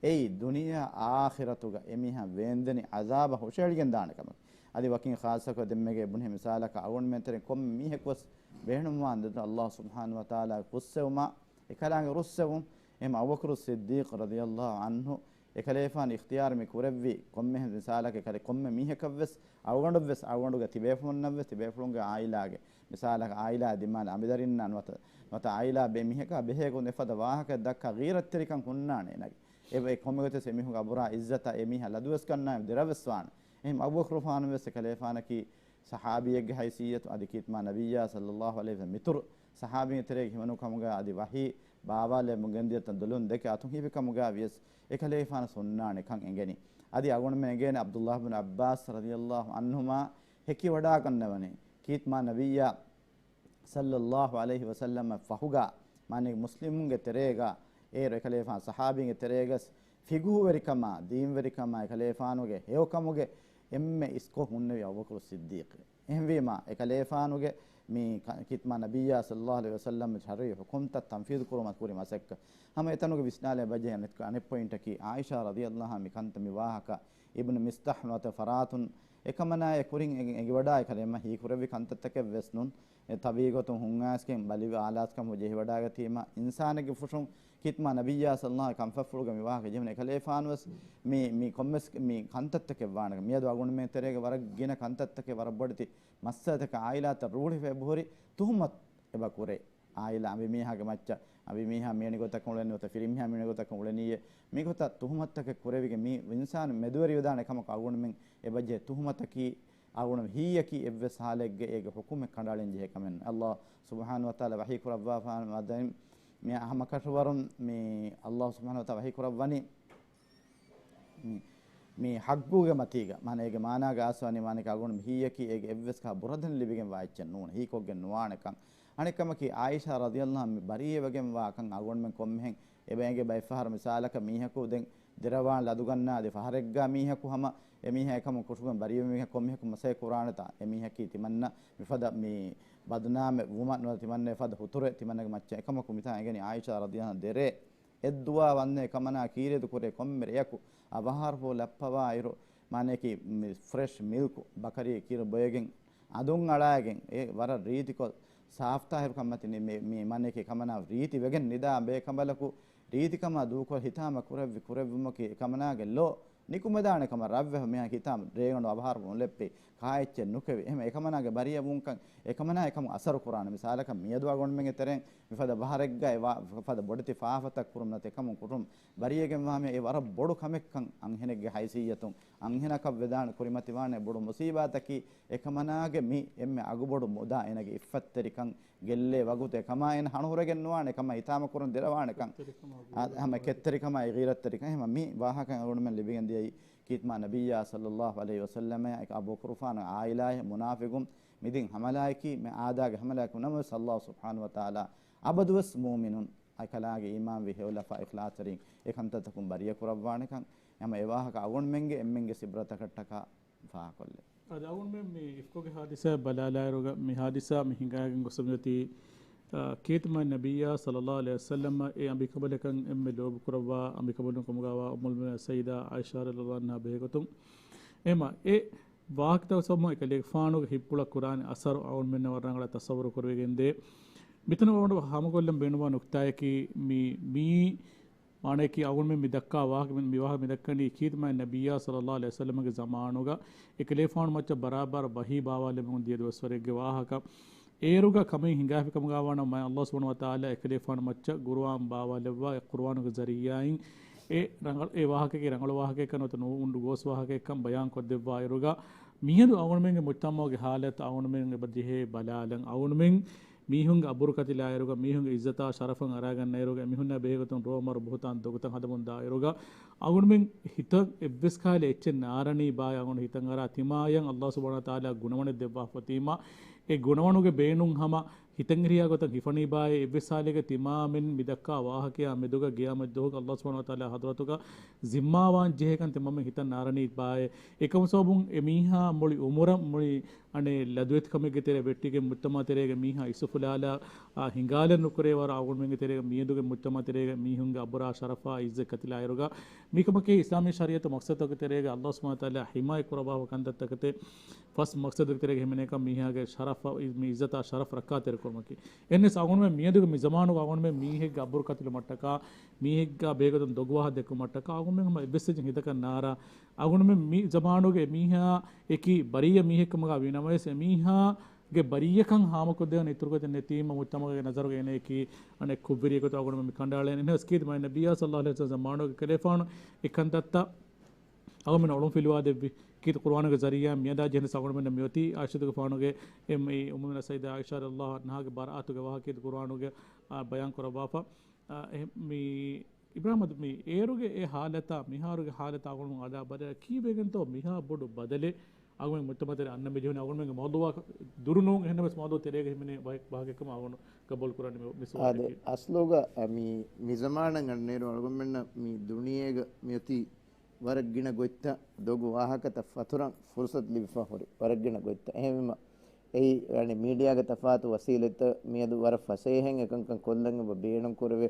އެއީ ދުނިޔެ އާޚިރަތުގަ އެމީހާ ވޭންދެނި ޢަޛާބަށް ހުށަހެޅިގެން ދާނެ ކަމަކީ. އަދި ވަކިން ޚާއްޞަކޮށް ދެންމެގެ ބުނި މިސާލަކަށް އަޅުގަނޑުމެން ތެރެއިން ކޮންމެ މީހަކުވެސް ބެހެނުންވާނެ ދެން ﷲ ސުބްޙާނަހޫ ވަތަޢާލާގެ ފުއްސެވުމާ، އެކަލާނގެ ރުއްސެވުން. އެހެން އަބޫބަކުރު ޞިއްދީޤް ރަޟިޔަﷲ ޢަންހު އެކަލޭފާނު އިޚްތިޔާރު މި ކުރެއްވީ ކޮންމެހެން މިސާލަކަށް ކަލޭ ކޮންމެ މީހަކަށްވެސް އަޅުގަނޑަށްވެސް އަޅުގަނޑުގެ ތިބޭފުޅުންނަށްވެސް ތިބޭފުޅުންގެ ޢާއިލާގެ މިސާލަކަށް ޢާއިލާ ދިމާލަށް އަނބިދަރިންނާ ނުވަތަ، ނުވަތަ ޢާއިލާ ބެ މީހަކާ ބެހޭ ގޮތުން އެފަދަ ވާހަކައެއް ދައްކާ ޣީރަތްތެރިކަން ހުންނާނެ އޭނަގެ. އެ، އެ ކޮންމެ ގޮތެއް އެމީހުންގެ އަބުރާ ޢިއްޒަތާ އެމީހާ ލަދުވެސް ކަންނާނެ ދެރަވެސް ވާނެ. އެހެން އަބޫބަކުރުފާނުވެސް އެކަލޭފާނަކީ ޞަޙާބީއެއްގެ ޙައިސިއްޔަތު އަދި ކީރިތި މާތް ނަބިއްޔާ ޞައްލައްލާހު ޢަލައިހި ވަސައްލަމް މިތުރު ޞަޙާބީންގެ ތެރޭގަ ހިމެނު ކަމުގަ އަދި ވަޙީ ބާވާލެއްވުން ގެންދިޔަ ތަން ދުލުން ދެކެ އަތުން ހީވި ކަމުގަ ވިޔަސް އެކަލޭފާނަށް ހުންނާނެ ކަން އެނގެނީ. އަދި އަޅުގަނޑުމެން އެނގޭނެ ޢަބްދުﷲ ބިން ޢައްބާސް ރަޟިޔަﷲ ޢަންހުމާ ހެކިވަޑާގަންނަވަނީ ކީރިތި މާތް ނަބިއްޔާ ޞައްލައްލާހު ޢަލައިހި ވަސައްލަމަށް ފަހުގަ މާނައީ މުސްލިމުންގެ ތެރޭގަ އޭރު އެކަލޭފާނު ޞަޙާބީންގެ ތެރޭގަ ފިގުހުވެރިކަމާ، ދީންވެރިކަމާ، އެކަލޭފާނުގެ ހެޔޮކަމުގެ އެންމެ އިސްކޮށް ހުންނެވީ އަބޫބަކުރު ޞިއްދީޤް. އެހެންވީމާ، އެކަލޭފާނުގެ މި ކ-، ކިތްމާ ނަބިއްޔާ ޞައްލައްލާހު ޢަލައިހި ވަސައްލަމް ޝަރުޢީ ޙުކުމްތައް ތަންފީޛު ކުރުމަށް ކުރި މަސައްކަތް. ހަމަ އެތަނުގެ ވިސްނާލައި ބަޖެހޭ އަނެއް، އަނެއް ޕޮއިންޓަކީ، ޢާއިޝާ ރަޟިޔައްލާހު ޢަންހާ މި ކަންތައް މި ވާހަކަ އިބްނު މިސްޠަޙް ނުވަތަ ފަރާތުން އެކަމަނާ އެ ކުރިން އެ-، އެނގިވަޑާ އެކަލޭމަ ހީކުރެއްވި ކަންތައްތަކެއް ވެސް ނޫން. އެ ތަބީޢީ ގޮތުން ހުން އައިސްގެން ބަލިވެ އާލާސްކަމަށް ޖެހިވަޑާގަތީމަ، އިންސާނެއްގެ ފުށުން ކިތްމާ ނަބިއްޔާ ޞައްލައްލާހު ޢަލައިހި ކަންފަތްފުޅުގެ މި ވާހަކަ ޖެހުނު އެކަލޭފާނުވެސް މި، މި ކޮންމެސް މި ކަންތައްތަކެއް ވާނެ. މިއަދު އަގުންމެން ތެރޭގެ ވަރަށް ގިނަ ކަންތައްތަކެއް ވަރަށް ބޮޑެތި މައްސަލަތަކަށް ޢާއިލާތައް ރޫޅިފަ އެބަހުރި ތުހުމަތު އެބަ ކުރޭ. ޢާއިލާ އަނބިމީހާގެ މައްޗަށް، އަނބިމީހާ މިވެނި ގޮތަކަށް އުޅެނީ ނުވަތަ ފިރިމީހާ މިވެނި ގޮތަކަށް އުޅެނީއޭ. މިގޮތަށް ތުހުމަތުތަކެއް ކުރެވިގެން މި އިންސާނު މެދުވެރިވެދާނެ ކަމަކު އަގުންމެން އެބަޖެހޭ ތުހުމަތަކީ އަޅުގަނޑު ހީއަކީ އެއްވެސް ހާލެއްގެ އޭގެ ޙުކުމެއް ކަނޑައަޅަން ޖެހޭ ކަމެއް ނޫން. ﷲ ސުބްޙާނަހޫ ވަތަޢާލާ ވަޙީ ކުރައްވާފާނު އަދަން މި ހަމަ ކަށަވަރުން މި ﷲ ސުބްޙާނަހޫ ވަތަޢާލާ ވަޙީ ކުރައްވަނީ މި، މި ޙައްޤުގެ މަތީގަ، މާނަ އޭގެ މާނާގަ އައިސްވަނީ މާނައަކީ އަޅުގަނޑު މި ހީއަކީ އޭގެ އެއްވެސް ކަހަ ބުރަދަން ލިބިގެން ވާ އެއްޗެއް ނޫން، ހީކޮށްގެން ނުވާނެކަން. އަނެއް ކަމަކީ އާއިޝާ ރަޟިޔައްލާހު ޢަންހާ މި ބަރީއަވެގެން ވާކަން އަޅުގަނޑުމެން ކޮންމެހެން އެބަ އެނގޭ. ބައެއް ފަހަރު މިސާލަކަށް މީހަކު ދެން ދެރަވާން ލަދުގަންނާ ދެ ފަހަރެއްގަ މީހަކު ހަމަ އެ މީހާ އެކަމުން ކުށުގެން ބަރީވެ މީހަކު ކޮންމެހަކު މަސައްކަތް ކުރާނެތާ އެ މީހަކީ ތިމަންނަ މިފަދަ މި ބަދުނާމެއް ވުމަށް ނުވަތަ ތިމަންނަ އެފަދަ ހުތުރެއް ތިމަންނަގެ މައްޗަށް އެކަމަކު މިތާ އެނގެނީ އާއިޝާ ރަޟިޔައްލާހު ޢަންހާ ދެރޭ އެއްދުވާ ވަންދެން އެކަމަނާ ކީރިތި ކުރޭ ކޮންމެ ރެޔަކު އަވަހާރަފުޅު ލައްޕަވާ އިރު، މާނައަކީ މި ފްރެޝް މިލްކު، ބަކަރީ ކީރު ބޮއެގެން އަނދުން އަޅާގެން އެ ވަރަށް ރީތިކޮށް ސާފްތާހިރު ކަންމަތި މި، މި، މި މާނައަކީ އެކަމަނާ ރީތި ވެގެން ނިދާ ބޭކަނބަލަކު ރީތިކަމާ ދޫކޮށް ހިތާމަ ކުރެއްވި ކުރެއްވުމަކީ އެކަމަނާގެ ލޯ ނިކުމެދާނެ ކަމަށް ރަށްވެފަ މިހާ ހިތާމަ ރޭގަނޑު އަވަހާރަފުޅު ނުލެއްޕި ކާއެއްޗެއް ނުކެވި. އެހެން އެކަމަނާގެ ބަރީއަވުންކަން އެކަމަނާ އެކަމު އަސަރު ކުރާނެ. މިސާލަކަށް މިއަދު އަޅުގަނޑުމެންގެ ތެރެއިން މިފަދަ ބަހަރެއްގަ އެ ވާ، ފަދަ ބޮޑެތި ފާފަތައް ކުރުމުން ނުވަތަ އެކަމުން ކުރުން ބަރީއަވެގެންވާ މި އެ ވަރަށް ބޮޑު ކަމެއްކަން އަންހެނެއްގެ ހައިސިއްޔަތުން އަންހެނަކަށް ވެދާނެ ކުރިމަތިވާނެ ބޮޑު މުސީބާތަކީ އެކަމަނާގެ މި އެންމެ އަގުބޮޑު މުދާ އޭނަގެ އިއްފަތްތެރިކަން ގެއްލޭ ވަގުތު އެކަމާ އޭނަ ހަނުހުރެގެން ނުވާނެ ކަމަށް ހިތާމަ ކުރަން ދެރަވާނެކަން. ކެތްތެރިކަމާ އާ، ހަމަ ކެތްތެރިކަމާ އެ ޣީރަތްތެރިކަން. އެހެން މި ވާހަކަ އަޅުގަނޑުމެން ލިބިގެން ދިޔައީ ކީތްމާ ނަބިއްޔާ ޞައްލައްލާހު ޢަލައިހި ވަސައްލަމައާ އެކަ އަބޫ ބަކުރުފާނު ޢާއިލާއެއް މުނާފިގުން މިދިން ހަމަލާއަކީ މި އާދާގެ ހަމަލާއެކު ނަމަވެސް ﷲ ސުބްޙާނަހޫ ވަތަޢާލާ އަބަދުވެސް މުއުމިނުން އެކަލާގެ އީމާންވި ހެޔޮލަފާ އިޚްލާޞްތެރިން އެ ކަންތައްތަކުން ބަރީއަ ކުރައްވާނެކަން ހަމަ އެ ވާހަކަ އަޅުގަނޑުމެންގެ އެންމެންގެ ސިބްރަތަކަށްޓަކާ ފާހަގަކޮށްލެވޭ. އަދި އަޅުގަނޑުމެން މި އިފްކުގެ ހާދިސާ ބަލާލާއިރުގަ މި ހާދިސާ މި ހިނގައިގެން ގޮސް މިއޮތީ، އާ، ކީރިތި ނަބިއްޔާ ޞައްލައްލާހު ޢަލައިހި ވަސައްލަމަ އެ އަނބިކަނބަލަކަށް އެންމެ ލޯބި ކުރައްވާ އަނބިކަނބަލުން ކަމުގައިވާ އުއްމުލް މުއުމިނީން ސައްޔިދާ ޢާއިޝާ ރަޟިޔައްލާހު ޢަންހާ ބެހޭގޮތުން. އެމަ އެ ވާހަކަތައް ސަބަބުން އެކަލޭގެފާނުގެ ހިތްޕުޅަށް ކުރާނެ އަސަރު އަޅުގަނޑުމެންނަށް ވަރަށް ރަނގަޅަށް ތަޞައްވުރު ކުރެވިގެންދޭ. މިތަނަށް އަޅުގަނޑު ހާމަކޮށްލަން ބޭނުންވާ ނުކްތާއަކީ މި، މި މާނައަކީ އަޅުގަނޑުމެން މި ދައްކާ ވާހަކަ، މި، މި ވާހަކަ މި ދައްކަނީ ކީރިތި ނަބިއްޔާ ޞައްލައްލާހު ޢަލައިހި ވަސައްލަމަގެ ޒަމާނުގަ އެކަލޭގެފާނު މައްޗަށް ބަރާބަރަށް ވަޙީ ބާވާލެވުމުން ދިޔަ ދުވަސްވަރެއްގެ ވާހަކަ. އޭރުގަ ކަމެއް ހިނގާފި ކަމުގައިވާނަމަ، ﷲ ސުބްޙާނަހޫ ވަތަޢާލާ އެކަލޭގެފާނު މައްޗަށް ޤުރުއާން ބާވާލެއްވާ، އެ ޤުރުއާނުގެ ޒަރީޢާއިން އެ ރަނގަޅު، އެ ވާހަކައަކީ ރަނގަޅު ވާހަކައެއްކަން ނުވަތަ ނު، ނުގޯސް ވާހަކައެއްކަން ބަޔާން ކޮށްދެއްވާއިރުގަ، މިއަދު އަޅުގަނޑުމެންގެ މުޖްތަމަޢުގެ ޙާލަތު އަޅުގަނޑުމެން އެބަ ޖެހޭ ބަލާލަން. އަޅުގަނޑުމެން މީހުންގެ އަބުރު ކަތިލާއިރުގަ، މީހުންގެ އިއްޒަތާ ޝަރަފަށް އަރާގަންނައިރުގަ، އެމީހުންނާ ބެހޭގޮތުން ރޯމަރު ބުހުތާން ދޮގުތައް ހަދަމުން ދާއިރުގަ، އަޅުގަނޑުމެން ހިތަށް އެއްވެސް ކަހަލަ އެއްޗެއް ނާރަނީ ބާއޭ އަޅުގަނޑު ހިތަށް އަރާ ތިމާޔަށް ﷲ ސުބްޙާނަހޫ ވަތަޢާލާ ގުނަވަނެއް ދެއްވާފަ އޮތީމާ، އެ ގުނަވަނުގެ ބޭނުން ހަމަ ހިތަށްއެރިޔާ ގޮތަށް ހިފަނީ ބާއޭ އެއްވެސް ހާލެއްގަ ތިމާމެން މި ދައްކާ ވާހަކަޔާ މެދުގަ ޤިޔާމަތްދުވަހުގަ ﷲ ސުބްޙާނަހޫ ވަތަޢާލާ ޙަޟްރަތުގަ ޒިންމާވާން ޖެހޭކަން ތިމާމެން ހިތަށް ނާރަނީ ބާއޭ. އެކަމު ސަބަބުން އެމީހާ މުޅި އުމުރަށް މުޅި އަނެއް ލަދުވެތިކަމެއްގެ ތެރެ ވެއްޓިގެން މުޖްތަމަޢު ތެރޭގެ މީހާ އިސުފުލާލާ، އާ، ހިނގާލަން ނުކުރޭ ވަރަށް އަޅުގަނޑުމެންގެ ތެރޭގަ މިއަދުގެ މުޖްތަމަޢު ތެރޭގަ މީހުންގެ އަބުރާ ޝަރަފާ އިއްޒަތް ކަތިލާއިރުގަ، މިކަމަކީ އިސްލާމީ ޝަރީޢަތު މަޤްޞަދުތަކުގެ ތެރޭގަ ﷲ ސުބްޙާނަހޫ ވަތަޢާލާ ޙިމާޔަތް ކުރައްވާފަ ކަންތައްތަކެތޭ. ފަސް މަޤްޞަދުގެ ތެރޭގަ ހިމެނޭކަން މީހާގެ ޝަރަފަށް، މި އިއްޒަތާ ޝަރަފް ރައްކާތެރިކުރުމަކީ. އެހެންނަމަވެސް އަޅުގަނޑުމެން މިއަދުގެ މި ޒަމާނުގަ އަޅުގަނޑުމެން މީހެއްގެ އަބުރު ކަތިލުމަށްޓަކާ، މީހެއްގެ ބެހޭގޮތުން ދޮގު ވާހަކަ ދެއްކުމަށްޓަކާ އަޅުގަނޑުމެން ހަމަ އެއްވެސް އެއްޗެއް ހިތަކަށް ނާރާ، އަޅުގަނޑުމެން މި ޒަމާނުގެ މީހާ އެކީ ބަރީއަ މީހެއްކަމުގަ ވީނަމަވެސް، އެމީހާގެ ބަރީއަކަން ހާމަކޮށްދޭނެ އިތުރުގޮތެއް ނެތީމަ، މުޖްތަމަޢުގެ ނަޒަރުގަ އޭނައަކީ އަނެއް ކުށްވެރިއެއްގޮތަށް އަޅުގަނޑުމެން މި ކަނޑައަޅަނީ. އެހެންނަމަވެސް ކީރިތި ނަބިއްޔާ ޞައްލައްލާހު ޢަލައިހި ވަސައްލަމް ޒަމާނުގެ ކަލޭފާނު އެ ކަންތައްތައް އަޅުގަނޑުމެންނަށް އޮޅުންފިލުވާ ދެއްވި. ކީރިތި ޤުރުއާނުގެ ޒަރީޢާ މިއަދާ ޖެހެނީ އަޅުގަނޑުމެންނަށް މިއޮތީ ޢާއިޝަތުގެފާނުގެ އެ، އެ އުއްމުމުއިން ސައްޔިދާ ޢާއިޝާ ރަޟިޔައްލާހު ޢަންހާގެ ބަރާޢަތުގެ ވާހަކަ ކީރިތި ޤުރުއާނުގަ، އާ، ބަޔާން ކުރައްވާފަ. އާ، އެ، މި އިބްރާހިމް މި އޭރުގެ އެ ޙާލަތާ، މިހާރުގެ ޙާލަތާ އަޅުގަނޑު އަޅާ ބަލާ ކީއްވެގެންތޯ މިހާ ބޮޑު ބަދަލެއް އަޅުގަނޑު މުޖްތަމަޢު ތެރޭ އަންނަން މި ޖެހުނީ. އަޅުގަނޑުމެންގެ މައުޟޫޢާ ދުރު ނޫން، އެހެންނަމަވެސް މައުޟޫޢު ތެރޭގަ ހިމެނޭ ވާ، ވާހަކައެއްކަމަށް އަޅުގަނޑު ގަބޫލު ކުރަނީ މި، މި އާދެ، ސުވާލަކީ. އަސްލުގަ މި، މި ޒަމާނަށް އަންނޭރު އަޅުގަނޑުމެންނަށް މި ދުނިޔޭގަ މިއޮތީ ވަރަށް ގިނަ ގޮތްތައް ދޮގު ވާހަކަތައް ފަތުރަން ފުރުސަތު ލިބިފަ ހުރި ވަރަށް ގިނަ ގޮތްތައް. އެހެންވީމަ އެއީ، އަނެއް، މީޑިއާގެ ތަފާތު ވަސީލަތްތައް މިއަދު ވަރަށް ފަސޭހައިން އެކަންކަން ކޮށްލަން އެބަ ބޭނުން ކުރެވޭ.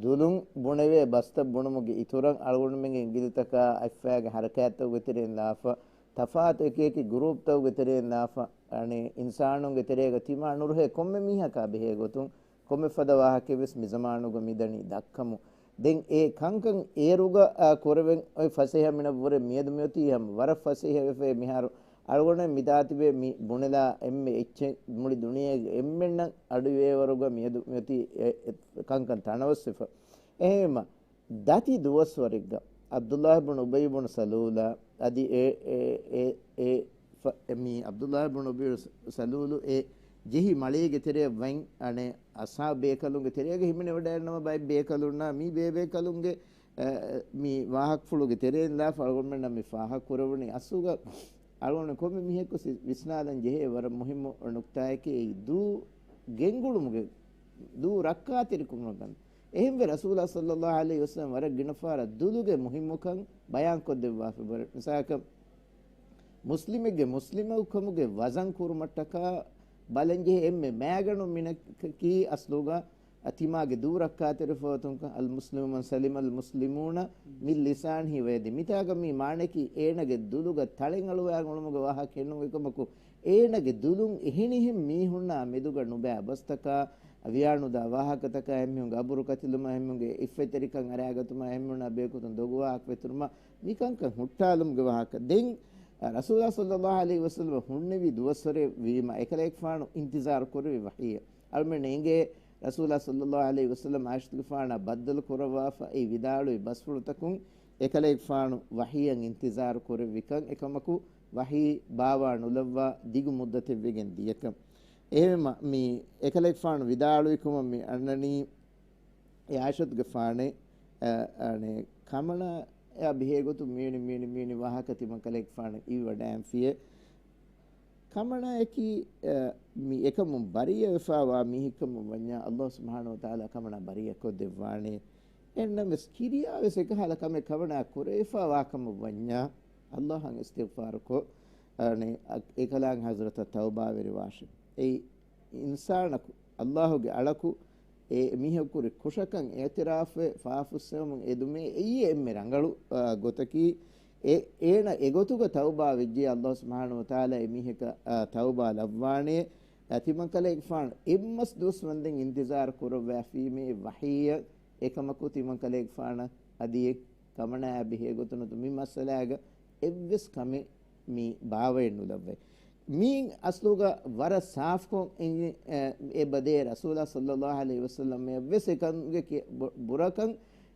ދުލުން ބުނެވޭ ބަސްތައް ބުނުމުގެ އިތުރަށް އަޅުގަނޑުމެންގެ އިނގިލިތަކާ އަތްފައިގެ ހަރަކާތްތަކުގެ ތެރެއިން ލާފަ، ތަފާތު އެކި އެކި ގުރޫޕްތަކުގެ ތެރެއިން ލާފަ، އަނެއް، އިންސާނުންގެ ތެރޭގަ ތިމާ ނުރުހޭ ކޮންމެ މީހަކާ ބެހޭ ގޮތުން ކޮންމެ ފަދަ ވާހަކައެއް ވެސް މި ޒަމާނުގަ މިދަނީ ދައްކަމުން. ދެން އެ ކަންކަން އޭރުގަ، އާ، ކުރެވެން އޮތް ފަސޭހަ މިނަށްވުރެ މިއަދު މިއޮތީ ހަމަ ވަރަށް ފަސޭހަވެފައި މިހާރު އަޅުގަނޑު މިދާތިބޭ މި ބުނެލާ އެންމެ އެއްޗެއް މުޅި ދުނިޔޭގެ އެންމެންނަށް އަޑުއިވޭވަރުގަ މިއަދު މިއޮތީ އެ، އެ ކަންކަން ތަނަވަސްވެފަ. އެހެންވީމަ، ދަތި ދުވަސްވަރެއްގަ ޢަބްދުﷲ ބުނު އުބައްޔު ބުނު ސަލޫލާ އަދި އެ، އެ، އެ، އެ، ފަ-، މި ޢަބްދުﷲ ބުނު އުބައްޔު ސަލޫލު އެ ޖެހި މަޅީގެ ތެރެއަށް ވަން، އަނެއް، އަޞްޙާބު ބޭކަލުންގެ ތެރޭގަ ހިމެނިވަޑައިގަންނަވާ ބައެއް ބޭކަލުންނާ މި ބޭބޭކަލުންގެ، އަ، މި ވާހަކަފުޅުގެ ތެރެއިން ލާފަ އަޅުގަނޑުމެންނަށް މި ފާހަގަ ކުރެވުނީ އަސްލުގަ އަޅުގަނޑު ކޮންމެ މީހަކު ސި-، ވިސްނާލަން ޖެހޭ ވަރަށް މުހިއްމު ނުކްތާއަކީ އެއީ ދޫ ގެންގުޅުމުގެ، ދޫ ރައްކާތެރިކުރުމުގެ ކަން. އެހެންވެ، ރަސޫލާ ޞައްލައްލާހު ޢަލައިހި ވަސައްލަމަ ވަރަށް ގިނަ ފަހަރަށް ދުލުގެ މުހިއްމުކަން ބަޔާންކޮށްދެއްވާފަ ވަރެއް. މިސާލަކަށް، މުސްލިމެއްގެ މުސްލިމަކުކަމުގެ ވަޒަން ކުރުމަށްޓަކާ ބަލަންޖެހޭ އެންމެ މައިގަނޑު މިނަކަކީ އަސްލުގަ ތިމާގެ ދޫ ރައްކާތެރި ފަހަތުންކަން، އަލްމުސްލިމު މަން ސަލިމަ އަލްމުސްލިމޫނަ މިން ލިސާނިހި ވަޔަދިހި. މިތާގަ މި މާނައަކީ އޭނަގެ ދުލުގަ ތަޅެން އަޅުވާ އުޅުމުގެ ވާހަކައެއް ނޫން. އެކަމަކު، އޭނަގެ ދުލުން އެހެނިހެން މީހުންނާ މެދުގަ ނުބައި ބަސްތަކާ، ވިޔާނުދާ ވާހަކަތަކާ، އެހެންމީހުންގެ އަބުރު ކަތިލުމާ، އެހެންމީހުންގެ އިއްފަތްތެރިކަން އަރާގަތުމާ، އެހެންމީހުންނާ ބޭކުދިން ދޮގު ވާހަކަ ފެތުރުމާ، މިކަންކަން ހުއްޓާލުމުގެ ވާހަކަ. ދެން، އަ، ރަސޫލާ ޞައްލައްލާހު ޢަލައިހި ވަސައްލަމަ ހުންނެވި ދުވަސްވަރެއް ވީމަ، އެކަލޭގެފާނު އިންތިޒާރު ކުރެވި ވަޙީއެއް. އަޅުމެން އެނގޭ ރަސޫލާ ޞައްލައްލާހު ޢަލައިހި ވަސައްލަމަ ޢާއިޝަތުގެފާނާ ބައްދަލު ކުރައްވާފަ އެ ވިދާޅުވި ބަސްފުޅުތަކުން އެކަލޭގެފާނު ވަޙީއަށް އިންތިޒާރު ކުރެއްވިކަން، އެކަމަކު ވަޙީ ބާވާ ނުލައްވާ ދިގު މުއްދަތެއްވެގެން ދިޔަކަން. އެހެންވީމަ، މި އެކަލޭގެފާނު ވިދާޅުވި ކަމަށް މި އަންނަނީ، އެ ޢާއިޝަތުގެފާނެ، އަ، އަނެއް، ކަމަނާއާ ބެހޭގޮތުން މިވެނި، މިވެނި، މިވެނި ވާހަކަ ތިމަން ކަލޭގެފާނަށް އިވިވަޑައިގެންފިޔޭ. ކަމަނާއަކީ، އަ، މި އެކަމުން ބަރީއަވެފައިވާ މީހެއްކަމަށް ވަންޏާ، ﷲ ސުބްޙާނަހޫ ވަތަޢާލާ ކަމަނާ ބަރީއަކޮށްދެއްވާނެ. އެހެންނަމަވެސް، ކިރިޔާވެސް އެކަހަލަ ކަމެއް ކަމަނާ ކުރެވިފައިވާކަމަށް ވަންޏާ، ﷲ އަށް އިސްތިޣްފާރުކޮށް، އަނެއް، އެކަލާނގެ ޙަޟްރަތަށް ތައުބާވެރިވާށެ. އެއީ، އިންސާނަކު، ﷲ ގެ އަޅަކު، އެ މީހަކު ކުރި ކުށަކަށް އިޢުތިރާފުވެ، ފާފަ ފުއްސެވުމުން އެދުމޭ، އެއީ އެންމެ ރަނގަޅު، އާ، ގޮތަކީ. އެ، އޭނަ އެގޮތުގަ ތައުބާ ވެއްޖެ، ﷲ ސުބްޙާނަހޫ ވަތަޢާލާ އެ މީހަކަށް، އާ، ތައުބާ ލައްވާނެ. އަ، ތިމަން ކަލޭގެފާނު އެއްމަސް ދުވަސް ވަންދެން އިންތިޒާރު ކުރައްވާފީމޭ ވަޙީއަށް. އެކަމަކު، ތިމަން ކަލޭގެފާނަށް އަދި އެ ކަމަނާއާ ބެހޭގޮތުން ނުދު މި މައްސަލާގަ އެއްވެސް ކަމެއް މި ބާވައެއް ނުލައްވައި. މީން އަސްލުގަ ވަރަށް ސާފުކޮށް އިން-، އެ، އެބަދޭ ރަސޫލާ ޞައްލައްލާހު ޢަލައިހި ވަސައްލަމަށް ވެސް އެކަންގެ ކި-، ބު-، ބުރަކަން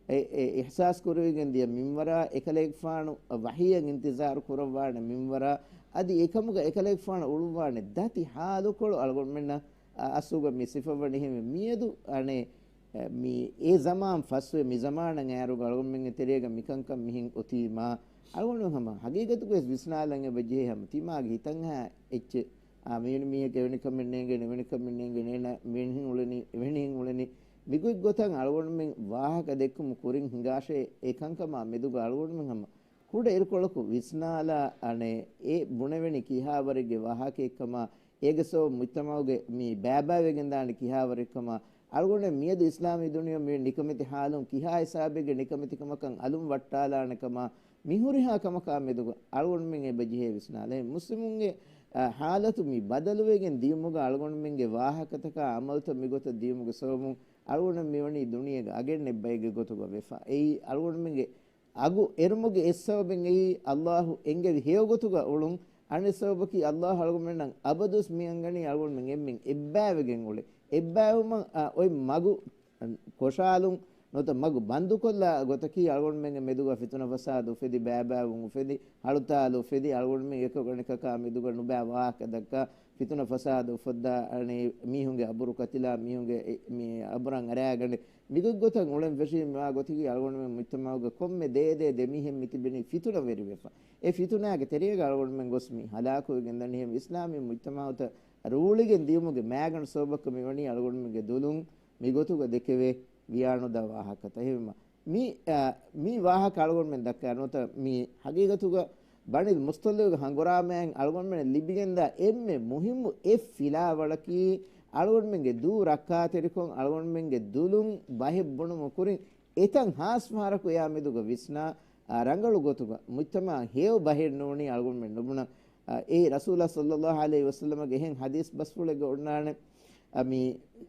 އެ، އެ އިޙްސާސް ކުރެވިގެން ދިޔަ މިންވަރާ، އެކަލޭގެފާނު ވަޙީއަށް އިންތިޒާރު ކުރައްވާނެ މިންވަރާ، އަދި އެކަމުގަ އެކަލޭގެފާނަށް އުޅުއްވާނެ ދަތި ޙާލުކޮޅު އަޅުގަނޑުމެންނަށް، އަ، އަސްލުގަ މި ސިފަވަނީ ހެން މިއަދު އަނެއް އެ، މި އެ ޒަމާން ފަސްވެ، މި ޒަމާނަށް އައިރުގަ އަޅުގަނޑުމެންގެ ތެރޭގަ މިކަންކަން މިހެން އޮތީމާ، އަޅުގަނޑު ހަމަ ހަގީގަތުގައި ވިސްނާލަން އެބަ ޖެހޭ ހަމަ ތިމާގެ ހިތަށް އައި އެއްޗެއް. އާ، މިވެނި މީހަކަށް އެވެނި ކަމެއް ނޭނގޭނެ، އެވެނި ކަމެއް ނޭނގޭނެ، އޭނަ މިހެން އުޅެނީ، އެވެނިހެން އުޅެނީ. މިގޮތް ގޮތަށް އަޅުގަނޑުމެން ވާހަކަ ދެއްކުމު ކުރިން ހިނގާށޭ، އެ ކަންކަމާ މެދުގަ އަޅުގަނޑުމެން ހަމަ ކުޑަ އިރުކޮޅަކު ވިސްނާލާ، އަނެއް އެ ބުނެވެނީ ކިހާވަރެއްގެ ވާހަކައެއްކަމާ، އޭގެ ސަބަބުން މުޖްތަމަޢުގެ މި ބައިބައިވެގެންދާނީ ކިހާވަރެއްކަމާ، އަޅުގަނޑުމެން މިއަދު އިސްލާމީ ދުނިޔެ މި ނިކަމެތި ހާލުން ކިހާ ހިސާބެއްގެ ނިކަމެތިކަމަކަށް އަލުން ވައްޓާލާނެކަމާ، މި ހުރިހާ ކަމަކާ މެދުގަ އަޅުގަނޑުމެން އެބަ ޖެހޭ ވިސްނާލަން. މުސްލިމުންގެ، އަ، ޙާލަތު މި ބަދަލުވެގެން ދިޔުމުގަ އަޅުގަނޑުމެންގެ ވާހަކަތަކާ ޢަމަލުތައް މިގޮތަށް ދިޔުމުގެ ސަބަބުން އަޅުގަނޑު މިވަނީ ދުނިޔޭގެ އަގެއް ނެތް ބައެއްގެ ގޮތުގަ ވެފަ. އެއީ އަޅުގަނޑުމެންގެ އަގު އެރުމުގެ އެއް ސަބަބެއް އެއީ، ﷲ އެންގެވި ހެޔޮގޮތުގަ އުޅުން. އަނެއް ސަބަބަކީ، ﷲ އަޅުގަނޑުމެންނަށް އަބަދުވެސް މި އަންގަނީ އަޅުގަނޑުމެން އެންމެން އެއްބައިވެގެން އުޅެ. އެއްބައިވުމަށް، އަ، އޮތް މަގު ކޮށާލުން ނުވަތަ މަގު ބަންދުކޮށްލާ ގޮތަކީ، އަޅުގަނޑުމެންގެ މެދުގަ ފިތުނަ ފަސާދަ އުފެދި، ބައިބައިވުން އުފެދި، ހަޅުތާލު އުފެދި، އަޅުގަނޑުމެން އެކަކު އަނެކަކާ މެދުގަ ނުބައި ވާހަކަ ދައްކާ، ފިތުނަ ފަސާދަ އުފައްދާ، އަނެއް މީހުންގެ އަބުރު ކަތިލާ، މީހުންގެ އެ، މި އަބުރަށް އަރާގަނޑެ، މިގޮތްގޮތަށް އުޅެން ފެށީ މިވާ ގޮތަކީ އަޅުގަނޑުމެން މުޖްތަމަޢުގަ ކޮންމެ ދޭ ދޭ ދެމީހެއް މިތިބެނީ ފިތުނަވެރިވެފަ. އެ ފިތުނާގެ ތެރޭގަ އަޅުގަނޑުމެން ގޮސް މި ހަލާކުވެގެން ދަނީ. އެހެން އިސްލާމީ މުޖްތަމަޢުތައް ރޫޅިގެން ދިޔުމުގެ މައިގަނޑު ސަބަބަކަށް މިވަނީ އަޅުގަނޑުމެންގެ ދުލުން މިގޮތުގަ ދެކެވޭ ވިޔާނުދާ ވާހަކަތައް. އެހެންވީމަ، މި، އަ، މި ވާހަކަ އަޅުގަނޑުމެން ދައްކާ ނުވަތަ މި ހަގީގަތުގަ ބަނިލް މުސްތަލަހުގެ ހަނގުރާމައިން އަޅުގަނޑުމެންނަށް ލިބިގެންދާ އެންމެ މުހިއްމު އެއް ފިލާވަޅަކީ، އަޅުގަނޑުމެންގެ ދޫ ރައްކާތެރިކޮށް، އަޅުގަނޑުމެންގެ ދުލުން ބަހެއް ބުނުމުގެ ކުރިން އެތަން ހާސް ފަހަރަކު އެއާ މެދުގަ ވިސްނާ، އާ، ރަނގަޅު ގޮތުގަ މުޖްތަމަޢަށް ހެޔޮ ބަހެއް ނޫނީ އަޅުގަނޑުމެން ނުބުނަން. އާ، އެއީ ރަސޫލާ ޞައްލައްލާހު ޢަލައިހި ވަސައްލަމަގެ އެހެން ޙަދީޘް ބަސްފުޅެއްގަ އޮންނާނެ. އަ، މި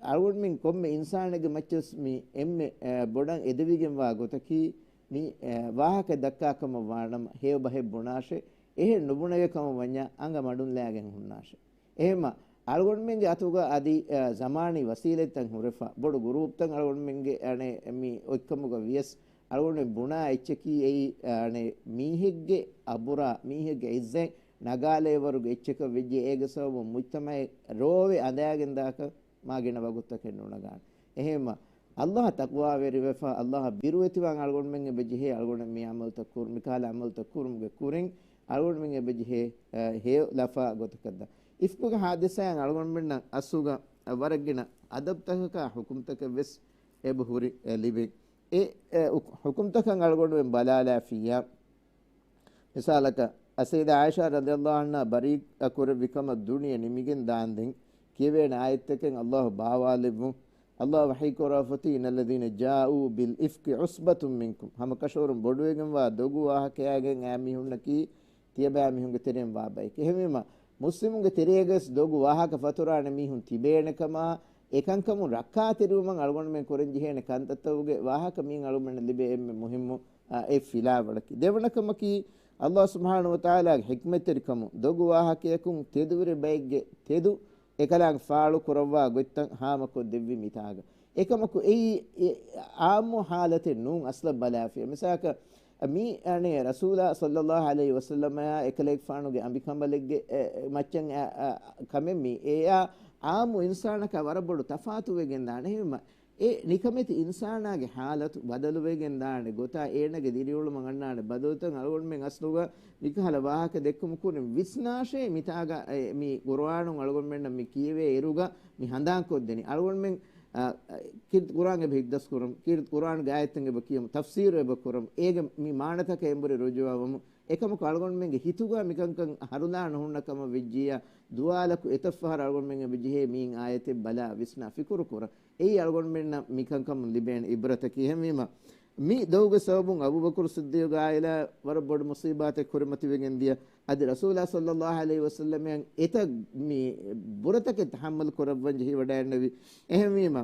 އަޅުގަނޑުމެން ކޮންމެ އިންސާނެއްގެ މައްޗަށް މި އެންމެ، އަ، ބޮޑަށް އެދެވިގެންވާ ގޮތަކީ، މި، އަ، ވާހަކަ ދައްކާ ކަމަށް ވާނަމަ، ހެޔޮ ބަހެއް ބުނާށޭ، އެހެން ނުބުނެވޭ ކަމަށް ވަންޏާ، އަނގަ މަޑުން ލައިގެން ހުންނާށޭ. އެހެންމަ، އަޅުގަނޑުމެންގެ އަތުގަ އަދި، އަ، ޒަމާނީ ވަސީލަތްތައް ހުރެފަ، ބޮޑު ގުރޫޕްތައް އަޅުގަނޑުމެންގެ އަނެއް މި އޮތްކަމުގަ ވިޔަސް، އަޅުގަނޑުމެން ބުނާ އެއްޗަކީ އެއީ، އަ، އަނެއް މީހެއްގެ އަބުރާ، މީހެއްގެ އިއްޒަތް ނަގާލޭވަރުގެ އެއްޗަކަށް ވެއްޖެ، އޭގެ ސަބަބުން މުޖްތަމަޢެއް ރޯވެ އަނދައިގެންދާކަށް މާ ގިނަ ވަގުތުތަކެއް ނުނަގާނެ. އެހެންމަ، އައްލާހަށް ތަޤްވާވެރިވެފަ، އައްލާހަށް ބިރުވެތިވާން އަޅުގަނޑުމެން އެބަ ޖެހޭ، އަޅުގަނޑު މި ޢަމަލުތައް ކުރު، މިކަހަލަ ޢަމަލުތައް ކުރުމުގެ ކުރިން، އަޅުގަނޑުމެން އެބަ ޖެހޭ، އެ، ހެޔޮ ލަފާ ގޮތަކަށްދާ. އިފްކުގެ ޙާދިސާއިން އަޅުގަނޑުމެންނަށް އަސްލުގަ ވަރަށް ގިނަ އަދަބުތަކަކާ ޙުކުމްތަކެއް ވެސް އެބަ ހުރި، އެ، ލިބި. އެ، އެ، އު-، ޙުކުމްތަކަށް އަޅުގަނޑުމެން ބަލާލާފިއްޔާ، މިސާލަކަށް، އަ، ސައްޔިދާ ޢާއިޝާ ރަޟިޔަﷲ ޢަންހާ ބަރީއަ ކުރެއްވި ކަމަށް ދުނިޔެ ނިމިގެން ދާންދެން، ކިޔެވޭނެ އާޔަތްތަކެއް އައްލާހު ބާވާލެއްވުން. އައްލާހު ވަޙީ ކުރާފަތީ، "إِنَّ الَّذِينَ جَاءُوا بِالْإِفْكِ عُصْبَةٌ مِّنكُمْ." ހަމަކަށަވަރުން ބޮޑުވެގެންވާ ދޮގު ވާހަކައިގެން އައި މީހުންނަކީ، ތިޔަބައިމީހުންގެ ތެރެއިން ވާ ބައެކޭ. އެހެންވީމަ، މުސްލިމުންގެ ތެރޭގަވެސް ދޮގު ވާހަކަ ފަތުރާނެ މީހުން ތިބޭނެ ކަމާ، އެކަންކަމުން ރައްކާތެރިވުމަށް އަޅުގަނޑުމެން ކުރަން ޖެހޭނެ ކަންތައްތަކުގެ ވާހަކަ މިއިން އަޅުގަނޑަށް ލިބޭ އެންމެ މުހިއްމު، އާ، އެއް ފިލާވަޅަކީ. ދެވަނަ ކަމަކީ، އައްލާހު ސުބްޙާނަހު ވަތަޢާލާގެ ޙިކްމަތްތެރިކަމުން ދޮގު ވާހަކަޔަކުން ތެދުވެރި ބައެއްގެ ތެދު އެކަލާނގެ ފާޅު ކުރައްވާ ގޮތްތައް ހާމަކޮށްދެއްވި މިތާގަ. އެކަމަކު އެއީ އެ އާއްމު ޙާލަތެއް ނޫން އަސްލަށް ބަލާފިޔަ. މިސާލަކަށް މި އަނެއް ރަސޫލާ ޞައްލައްލާހު ޢަލައިހި ވަސައްލަމައާ އެކަލޭގެފާނުގެ އަނބިކަނބަލެއްގެ، އެ، އެ، މައްޗަށް އަ، އަ، ކަމެއް މީ. އެއާ އާއްމު އިންސާނަކާ ވަރަށް ބޮޑު ތަފާތުވެގެން ދާނެ. އެހެންވީމަ، އެ ނިކަމެތި އިންސާނާގެ ޙާލަތު ބަދަލުވެގެން ދާނެ ގޮތާ، އޭނަގެ ދިރިއުޅުމަށް އަންނާނެ ބަދަލުތައް އަޅުގަނޑުމެން އަސްލުގަ މިކަހަލަ ވާހަކަ ދެއްކުމުގެ ކުރިން ވިސްނާށޭ، މިތާގަ، އެ، މި ޤުރުއާނުން އަޅުގަނޑުމެންނަށް މި ކިޔެވޭ އިރުގަ މި ހަނދާންކޮށްދެނީ. އަޅުގަނޑުމެން، އަ، އަ، ކީރިތި ޤުރުއާން އެބަ ހިތްދަސްކުރަމު، ކީރިތި ޤުރުއާންގެ އާޔަތެއް އެބަ ކިޔަމު، ތަފްސީރު އެބަ ކުރަމު، އޭގެ މި މާނަތަކަށް އެނބުރި ރުޖޫޢަވަމު. އެކަމަކު އަޅުގަނޑުމެންގެ ހިތުގަ މިކަންކަން ހަރުލާ ނުހުންނަ ކަމަށް ވެއްޖިއްޔާ، ދުވާލަކު އެތައް ފަހަރަށް އަޅުގަނޑުމެން އެބަ ޖެހޭ މިއިން އާޔަތެއް ބަލާ ވިސްނާ ފިކުރު ކުރަން. އެއީ އަޅުގަނޑުމެންނަށް މިކަންކަމުން ލިބޭނެ ޢިބްރަތަކީ. އެހެންވީމަ، މި ދޮގުގެ ސަބަބުން އަބޫބަކުރު ޞިއްދީޤުގެ ޢާއިލާ ވަރަށް ބޮޑު މުޞީބާތެއް ކުރިމަތިވެގެން ދިޔަ. އަދި ރަސޫލާ ޞައްލައްލާހު ޢަލައިހި ވަސައްލަމައަށް އެތައް މި ބުރަތަކެއް ތަޙައްމަލް ކުރައްވަން ޖެހިވަޑައިގެންނެވި. އެހެންވީމަ،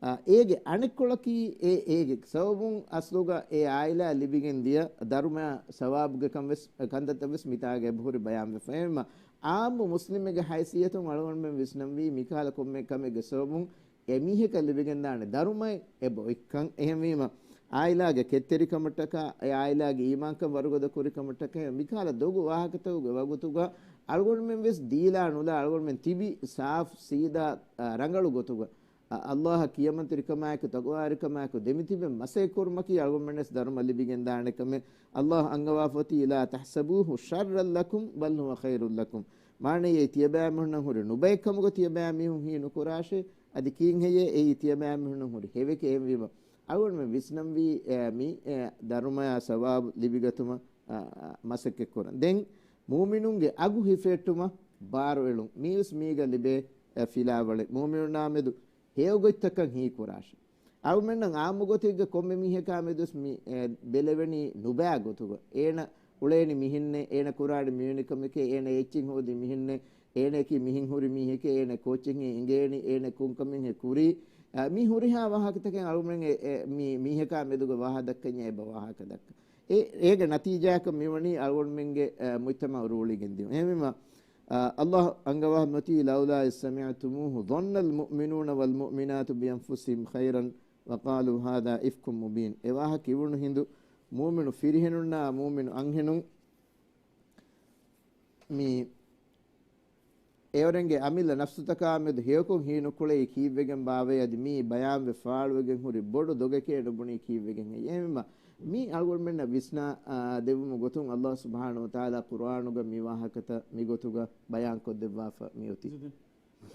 އާ، އޭގެ އަނެއްކޮޅަކީ، އެ، އޭގެ ސަބަބުން އަސްލުގަ އެ ޢާއިލާ ލިބިގެން ދިޔަ ދަރުމަޔާ ސަވާބުގެ ކަން ވެސް، ކަންތައްތައް ވެސް މިތާގަ އެބަހުރި ބަޔާންވެފަ. އެހެންވީމަ، ޢާއްމު މުސްލިމެއްގެ ހައިސިއްޔަތުން އަޅުގަނޑުމެން ވިސްނަންވީ މިކަހަލަ ކޮންމެ ކަމެއްގެ ސަބަބުން އެ މީހަކަށް ލިބިގެންދާނެ ދަރުމައެއް އެބަ އޮތްކަން. އެހެންވީމަ، ޢާއިލާގެ ކެތްތެރިކަމަށްޓަކާ، އެ ޢާއިލާގެ އީމާންކަން ވަރުގަދަ ކުރިކަމަށްޓަކާ، މިކަހަލަ ދޮގު ވާހަކަތަކުގެ ވަގުތުގަ އަޅުގަނޑުމެން ވެސް ދީލާ ނުލާ އަޅުގަނޑުމެން ތިބި ސާފު ސީދާ، އަ، ރަނގަޅު ގޮތުގަ، އަ، އައްލާހަށް ކިޔަމަންތެރިކަމާއެކު ތަޤްވާވެރިކަމާއެކު ދެމިތިބެން މަސައްކަތް ކުރުމަކީ އަޅުގަނޑުމެން ވެސް ދަރުމަ ލިބިގެންދާނެ ކަމެއް. އައްލާހު އަންގަވާފަތީ، "لا تحسبوه شرا لكم بل هو خير لكم." މާނައީ އެއީ ތިޔަބައިމީހުންނަށް ހުރި ނުބައެއް ކަމުގަ ތިޔަބައިމީހުން ހީނުކުރާށޭ. އަދި ކީއްހެއްޔޭ އެއީ ތިޔަބައިމީހުންނަށް ހުރި ހެވެކޭ. އެހެންވީމަ، އަޅުގަނޑުމެން ވިސްނަންވީ، އެ، މި، އެ، ދަރުމަޔާ ސަވާބު ލިބިގަތުމަށް، އަ، އަ، މަސައްކަތްކުރަން. ދެން މުއުމިނުންގެ އަގު ހިފެހެއްޓުމަށް ބާރުއެޅުން. މީވެސް މީގަ ލިބޭ، އެ، ފިލާވަޅެއް. މުއުމިނުންނާ މެދު ހެޔޮގޮތްތަކަށް ހީކުރާށޭ. އަޅުމެންނަށް އާއްމު ގޮތެއްގަ ކޮންމެ މީހަކާ މެދުވެސް މި، އެ، ބެލެވެނީ ނުބައި ގޮތުގަ. އޭނަ އުޅޭނީ މިހެންނޭ، އޭނަ ކުރާނީ މިވެނި ކަމެކޭ، އޭނަ އެއްޗެއް ހޯދީ މިހެންނޭ، އޭނައަކީ މިހެން ހުރި މީހެކޭ، އޭނަ ކޯއްޗެއް ހިނގޭނީ، އޭނަ ކޮން ކަމެއް ހޭ ކުރީ. އަ، މި ހުރިހާ ވާހަކަތަކެއް އަޅުމެން އެ، އެ، މި މީހަކާ މެދުގަ ވާހަ ދައްކަންޏާ އެބަ ވާހަކަ ދައްކަ. އެ، އޭގެ ނަތީޖާއަކަށް މިވަނީ އަޅުގަނޑުމެންގެ، އަ، މުޖްތަމަޢު ރޫޅިގެން ދިޔުން. އެހެންވީމަ، އަ، އައްލާހު އަންގަވާ މަތީ، "لولا إذ سمعتموه ظن المؤمنون والمؤمنات بأنفسهم خيرا وقالوا هذا إفك مبين." އެ ވާހަކަ ކިޔުނު ހިނދު މުއުމިނު ފިރިހެނުންނާ މުއުމިނު އަންހެނުން މި އެއަށް އެރިގެން އަމިއްލަ ނަފްސުތަކާ މެދު ހެޔޮކޮށް ހީނުކުޅެއީ ކީއްވެގެން ބާވައޭ؟ އަދި މިއީ ބަޔާންވެ ފާޅުވެގެން ހުރި ބޮޑު ދޮގެކޭ ނުބުނީ ކީއްވެގެންހޭ؟ އެހެންވީމަ، މި އަޅުގަނޑުމެންނަށް ވިސްނާ، އާ، ދެއްވުމުގެ ގޮތުން އައްލާހު ސުބްޙާނަހު ވަތަޢާލާ ޤުރުއާނުގަ މި ވާހަކަތައް މިގޮތުގަ ބަޔާންކޮށްދެއްވާފަ މިއޮތީ.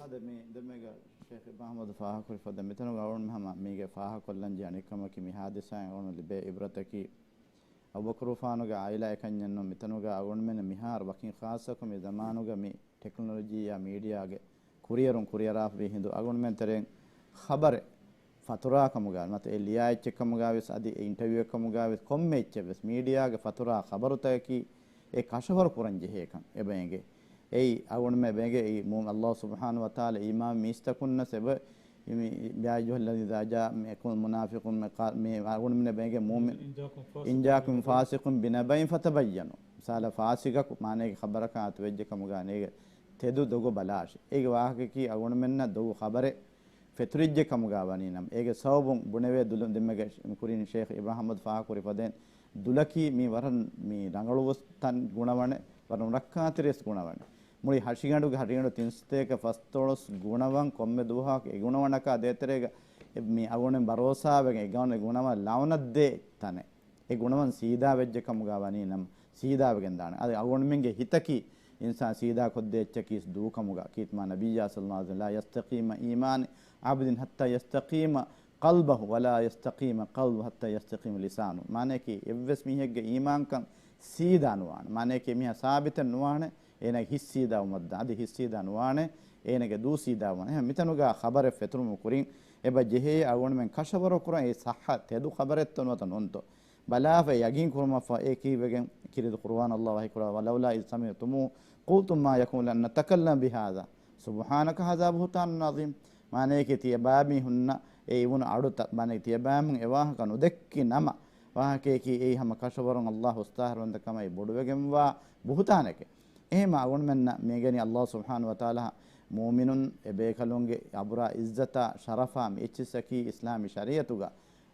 އަދި މި ދެމެގަ ޝޭޚް އިބްރާހިމް އަޙްމަދު ފާހަގަކުރި ފަދަ މިތަނުގަ އަޅުގަނޑު ހަމަ މީގެ ފާހަގަކޮށްލަން ޖެހޭ އަނެއްކަމަކީ މި ހާދިސާއިން އަޅުގަނޑު ލިބޭ އިބްރަތަކީ އަބޫބަކުރުފާނުގެ އާއިލާއަކަށް ނޫން މިތަނުގަ އަޅުގަނޑުމެން މިހާރު ވަކިން ޚާއްޞަކޮށް މި ޒަމާނުގަ މި ޓެކްނޮލޮޖީއާ މީޑިއާގެ ކުރިއެރުން ކުރިއަރާފަވި ހިނދު އަޅުގަނޑުމެން ތެރެއިން ޚަބަރެއް ފަތުރާ ކަމުގަ ނުވަތަ އެ ލިޔާ އެއްޗެއް ކަމުގަ ވެސް އަދި އެ އިންޓަވިއުއެއް ކަމުގަ ވެސް ކޮންމެ އެއްޗެއް ވެސް މީޑިއާގެ ފަތުރާ ޚަބަރުތަކަކީ އެ ކަށަވަރު ކުރަން ޖެހޭކަން އެބަ އެނގޭ. އެއީ އަޅުގަނޑުމެން އެބަ އެނގޭ އެއީ މޫ-، ﷲ ސުބްޙާނަހޫ ވަތަޢާލާ އީމާން މީސްތަކުންނަސް އެބަ މި، يا أيها الذين إذا جاءكم المنافقون މި އަޅުގަނޑުމެން އެބަ އެނގޭ މޫމިން، إن جاءكم فاسق بنبأ فتبينوا. މިސާލަށް ފާސިގަކު މާނައިގެ ޚަބަރަކާ އަތުވެއްޖެ ކަމުގަ ނޭގެ ތެދު ދޮގު ބަލާށި. އޭގެ ވާހަކައަކީ އަޅުގަނޑުމެންނަށް ދޮގު ޚަބަރެއް ފެތުރިއްޖެ ކަމުގަ ވަނީ ނަމަ، އޭގެ ސަބަބުން ބުނެވޭ ދުލުން ދެމެގެ ކުރިން ޝޭޚް އިބްރާހިމް އަޙްމަދު ފާހަގަކުރި ފަދައިން ދުލަކީ މީ ވަރަށް މީ ރަނގަޅުވެސް ތަން ގުނަވަނެ، ވަރަށް ރައްކާތެރިވެސް ގުނަވަނެ. މުޅި ހަށިގަނޑުގެ ހަށިގަނޑު ތިންސަތޭކަ ފަސްދޮޅަސް ގުނަވަން ކޮންމެ ދުވަހަކު އެ ގުނަވަނަކާ ދޭތެރޭގަ މި އަޅުގަނޑުމެން ބަރޯސާވެގެން އެ ގުނަވަން ލައުނަތްދޭ ތަނެއް. އެ ގުނަވަން ސީދާ ވެއްޖެ ކަމުގަ ވަނީ ނަމަ، ސީދާވެގެން ދާނެ. އަދި އަޅުގަނޑުމެންގެ ހިތަކީ އިންސާން ސީދާ ކޮށްދޭ އެއްޗަކީ ދޫ ކަމުގަ. ކީރިތި މާ ނަބިއްޔާ ޞައްލައްލާހު ޢަލައިހި ވަސައްލަމަ، لا يستقيم إيمان عبد حتى يستقيم قلبه ولا يستقيم قلبه حتى يستقيم لسانه. މާނައަކީ އެއްވެސް މީހެއްގެ އީމާންކަން ސީދާ ނުވާނެ. މާނައަކީ މީހާ ސާބިތެއް ނުވާނެ. އޭނަގެ ހިތް ސީދާވުމަށްދާ، އަދި ހިތް ސީދާ ނުވާނެ، އޭނަގެ ދޫ ސީދާވުމަށް. އެހެން މިތަނުގަ ޚަބަރެއް ފެތުރުމުގެ ކުރިން އެބަ ޖެހޭ އަޅުގަނޑުމެން ކަށަވަރު ކުރަން އެ ޞައްޙަ ތެދު ޚަބަރެއްތޯ ނުވަތަ ނޫންތޯ ބަލާފަ ޔަގީން ކުރުމަށްފަހު އެ ކީއްވެގެން ކީރިތި ޤުރުއާން ﷲ ވަޙީކުރައްވާ، ولولا إذ سمعتموه قلتم ما يكون لنا أن نتكلم بهذا سبحانك هذا بهتان عظيم. މާނައަކީ ތިޔަބައިމީހުންނަށް އެ އިވުނު އަޑުތައް، މާނައަކީ ތިޔަބައިމީހުން އެ ވާހަކަ ނުދެއްކި ނަމަ، ވާހަކައަކީ އެއީ ހަމަ ކަށަވަރުން ﷲ އުސްތާހިރުވަންތަ ކަމަށް ބޮޑުވެގެންވާ ބުހުތާނެކެއް. އެހެންމަ އަޅުގަނޑުމެންނަށް މި އެނގެނީ ﷲ ސުބްޙާނަހޫ ވަތަޢާލާ މުއުމިނުން އެބޭކަލުންގެ އަބުރާ އިއްޒަތާ ޝަރަފާ މި އެއްޗިއްސަކީ އިސްލާމީ ޝަރީޢަތުގަ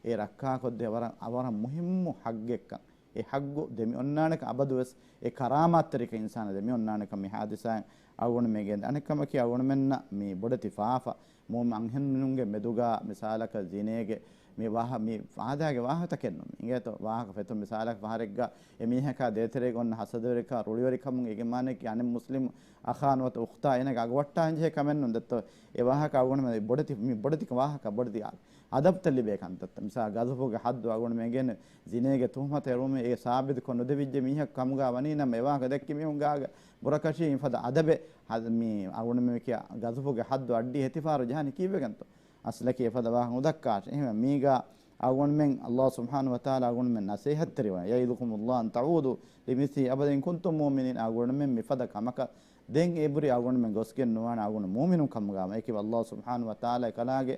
އެ ރައްކާކޮށްދޭ ވަރަށް، ވަރަށް މުހިއްމު ޙައްޤެއްކަން. އެ ޙައްޤު ދެމި އޮންނާނެކަން އަބަދުވެސް އެ ކަރާމާތްތެރިކަން އިންސާނާ ދެމި އޮންނާނެކަން މި ޙާދިސާއިން އަޅުގަނޑުމެން ގެންދާ. އަނެއްކަމަކީ އަޅުގަނޑުމެންނަށް މި ބޮޑެތި ފާފަ މުއުމިން އަންހެނުންގެ މެދުގަ މިސާލަކަށް ޒިނޭގެ މި ވާހަ-، މި ފާދާގެ ވާހަކަތަކެއް ނޫން. އިނގޭތޯ ވާހަކަ ފެތުން މިސާލަކަށް ފަހަރެއްގަ އެ މީހަކާ ދޭތެރޭގަ އޮންނަ ހަސަދަވެރިކަން ރުޅިވެރިކަމުން އޭގެ މާނައަކީ އަނެއް މުސްލިމް އަޚާ ނުވަތަ އުޚްތާ އޭނަގެ އަގު ވައްޓާން ޖެހޭ ކަމެއް ނޫން ދެއްތޯ. އެ ވާހަކަ އަޅުގަނޑުމެން ބޮޑެތި، މި ބޮޑެތި ވާހަކަ ބޮޑެތި އަދަބުތައް ލިބޭ ކަންތައްތައް. މިސާ ގަޒަފުގެ ޙައްދު އަޅުގަނޑުމެން އެނގޭނެ ޒިނޭގެ ތުހުމަތު އެޅުމުން އެ ސާބިތުކޮށް ނުދެވިއްޖެ މީހަކު ކަމުގަ ވަނީ ނަމަ އެ ވާހަކަ ދެއްކި މީހުން ގާގަ ބުރަކަށީ މިފަދަ އަދަބެއް ހަ-، މި އަޅުގަނޑުމެން ކިޔާ ގަޒަފުގެ ޙައްދު އައްޑި ހެތިފަހަރު ޖަހަނީ ކީއްވެގެންތޯ؟ އަސްލަކީ އެފަދަ ވާހަކަ ނުދައްކާށެ. އެހެންވެ މީގަ އަޅުގަނޑުމެން ﷲ ސުބްޙާނަހޫ ވަތަޢާލާ އަޅުގަނޑުމެން ނަޞޭޙަތްތެރިވާ، يعظكم الله أن تعودوا لمثله أبدا إن كنتم مؤمنين. އަޅުގަނޑުމެން މިފަދަ ކަމަކަށް ދެން އެބުރި އަޅުގަނޑުމެން ގޮސްގެން ނުވާނެ އަޅުގަނޑު މުއުމިނުން ކަމުގަ. އެކި ﷲ ސުބްޙާނަހޫ ވަތަޢާލާ އެކަލާގެ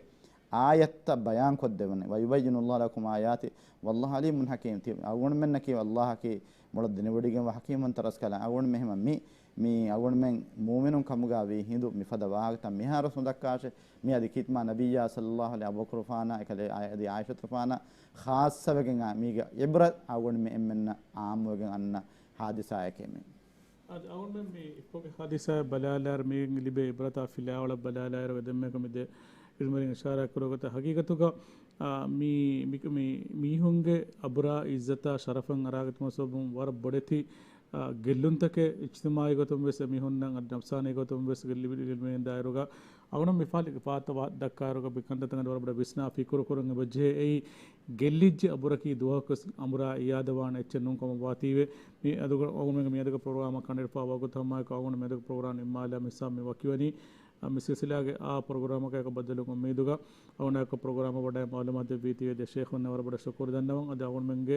އާޔަތްތައް ބަޔާންކޮށްދެވުނީ. ويبين الله لكم آياته والله عليم حكيم. ތި އަޅުގަނޑުމެންނަކީ ﷲ އަކީ މޮޅަށް ދެނެވޮޑިގެންވާ ޙަކީމުން ތަރަސްކަލާ. އަޅުގަނޑު މެހެމަ މި، މި އަޅުގަނޑުމެން މުއުމިނުން ކަމުގަ ވީ ހިނދު މިފަދަ ވާހަކަތައް މިހާރު ނުދައްކާށެ. މި އަދި ކީރިތި މާ ނަބިއްޔާ ޞައްލައްލާހު ޢަލައިހި ވަސައްލަމަ އަބޫބަކުރުފާނާ އެކަލޭ އަދި ޢާއިޝަތުފާނާ ޚާއްޞަވެގެން އާ މީގެ ޢިބްރަތް އަޅުގަނޑުމެން އެންމެންނަށް ޢާއްމުވެގެން އަންނަ ޙާދިސާއެކޭ މީ. އަދި އަޅުގަނޑުމެން މި އިފްކުގެ ޙާދިސާއަށް ބަލާލާއިރު މީގެން ލިބޭ ޢިބްރަތާ ފިލާވަޅަށް ބަލާލާއިރު އެދެންމެކަ މި ދެ ޢިލްމުވެރިން އިޝާރާތްކުރި ގޮތަށް ހަގީގަތުގަ، އާ، މި، މި، މި މީހުންގެ އަބުރާ އިއްޒަތާ ޝަރަފަށް އަރާގަތުމަށް ސަބަބުން ވަރަށް ބޮޑެތި، އާ، ގެއްލުންތަކެއް އިޖްތިމާޢީ ގޮތުން ވެސް އެމީހުންނަށް އަދި ނަފްސާނީ ގޮތުން ވެސް ގެއްލި-، ގެއްލުމެއް ދާއިރުގަ އަޅުގަނޑު މި ފާތު ދައްކާއިރުގަ މި ކަންތައްތަކަށް ވަރަށް ބޮޑަށް ވިސްނާ ފިކުރު ކުރަން އެބަޖެހޭ. އެއީ ގެއްލިއްޖެ އަބުރަކީ ދުވަހަކުވެސް އަނބުރާ އިޔާދަވާނެ އެއްޗެއް ނޫން ކަމަށް ވާތީވެ. މި އަދުގަ އަޅުގަނޑުމެންގެ މިއަދުގެ ޕްރޮގްރާމަށް ކަނޑައެޅިފަ ވަގުތު ހަމައެކު އަޅުގަނޑު މިއަދުގެ ޕްރޮގްރާމް ނިންމާލާ މިސާ މި ވަކިވަނީ، އަ، މި ސިލްސިލާގެ އާ ޕްރޮގްރާމަކަށް އެކަށް ބައްދަލުކުރުމުގެ އުއްމީދުގަ އަޅުގަނޑާއެކު ޕްރޮގްރާމަށް ވަޑައި މަޢުލޫމާތު ދެއްވީތީވެ ދެ ޝޭޚުންނަށް ވަރަށް ބޮޑަށް ޝުކުރު ދަންނަވަން. އަދި އަޅުގަނޑުމެންގެ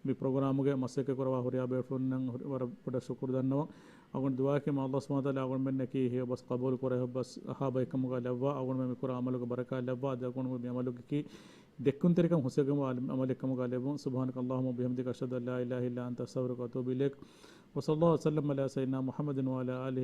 މި ޕްރޮގްރާމުގެ މަސައްކަތް ކުރައްވާ ހުރިހާ ބޭފުޅުންނަށް ހުރި-، ވަރަށް ޝުކުރު ދަންނަވަން. އަޅުގަނޑު ދުޢާއެކޭ މާ ﷲ ސުބްޙާނަހޫ ވަތަޢާލާ އަޅުގަނޑުމެންނަކީ ހެޔޮ ބަސް ޤަބޫލު ކުރާ ހެޔޮ ބަސް އަހާބައިކަމުގަ ލައްވާ، އަޅުގަނޑުމެން މި ކުރާ ޢަމަލުގެ ބަރަކާތް ލައްވާ، އަދި އަޅުގަނޑު މި ޢަމަލުގަކީ ދެއްކުންތެރިކަން ހުސްވެގެންވާ ޢަމަލެއްކަމުގަ ލެއްވުން. سبحانك اللهم وبحمدك أشهد أن لا إله إلا أنت أستغفرك وأتوب إليك. وصلى الله وسلم على سيدنا محمد وعلى آله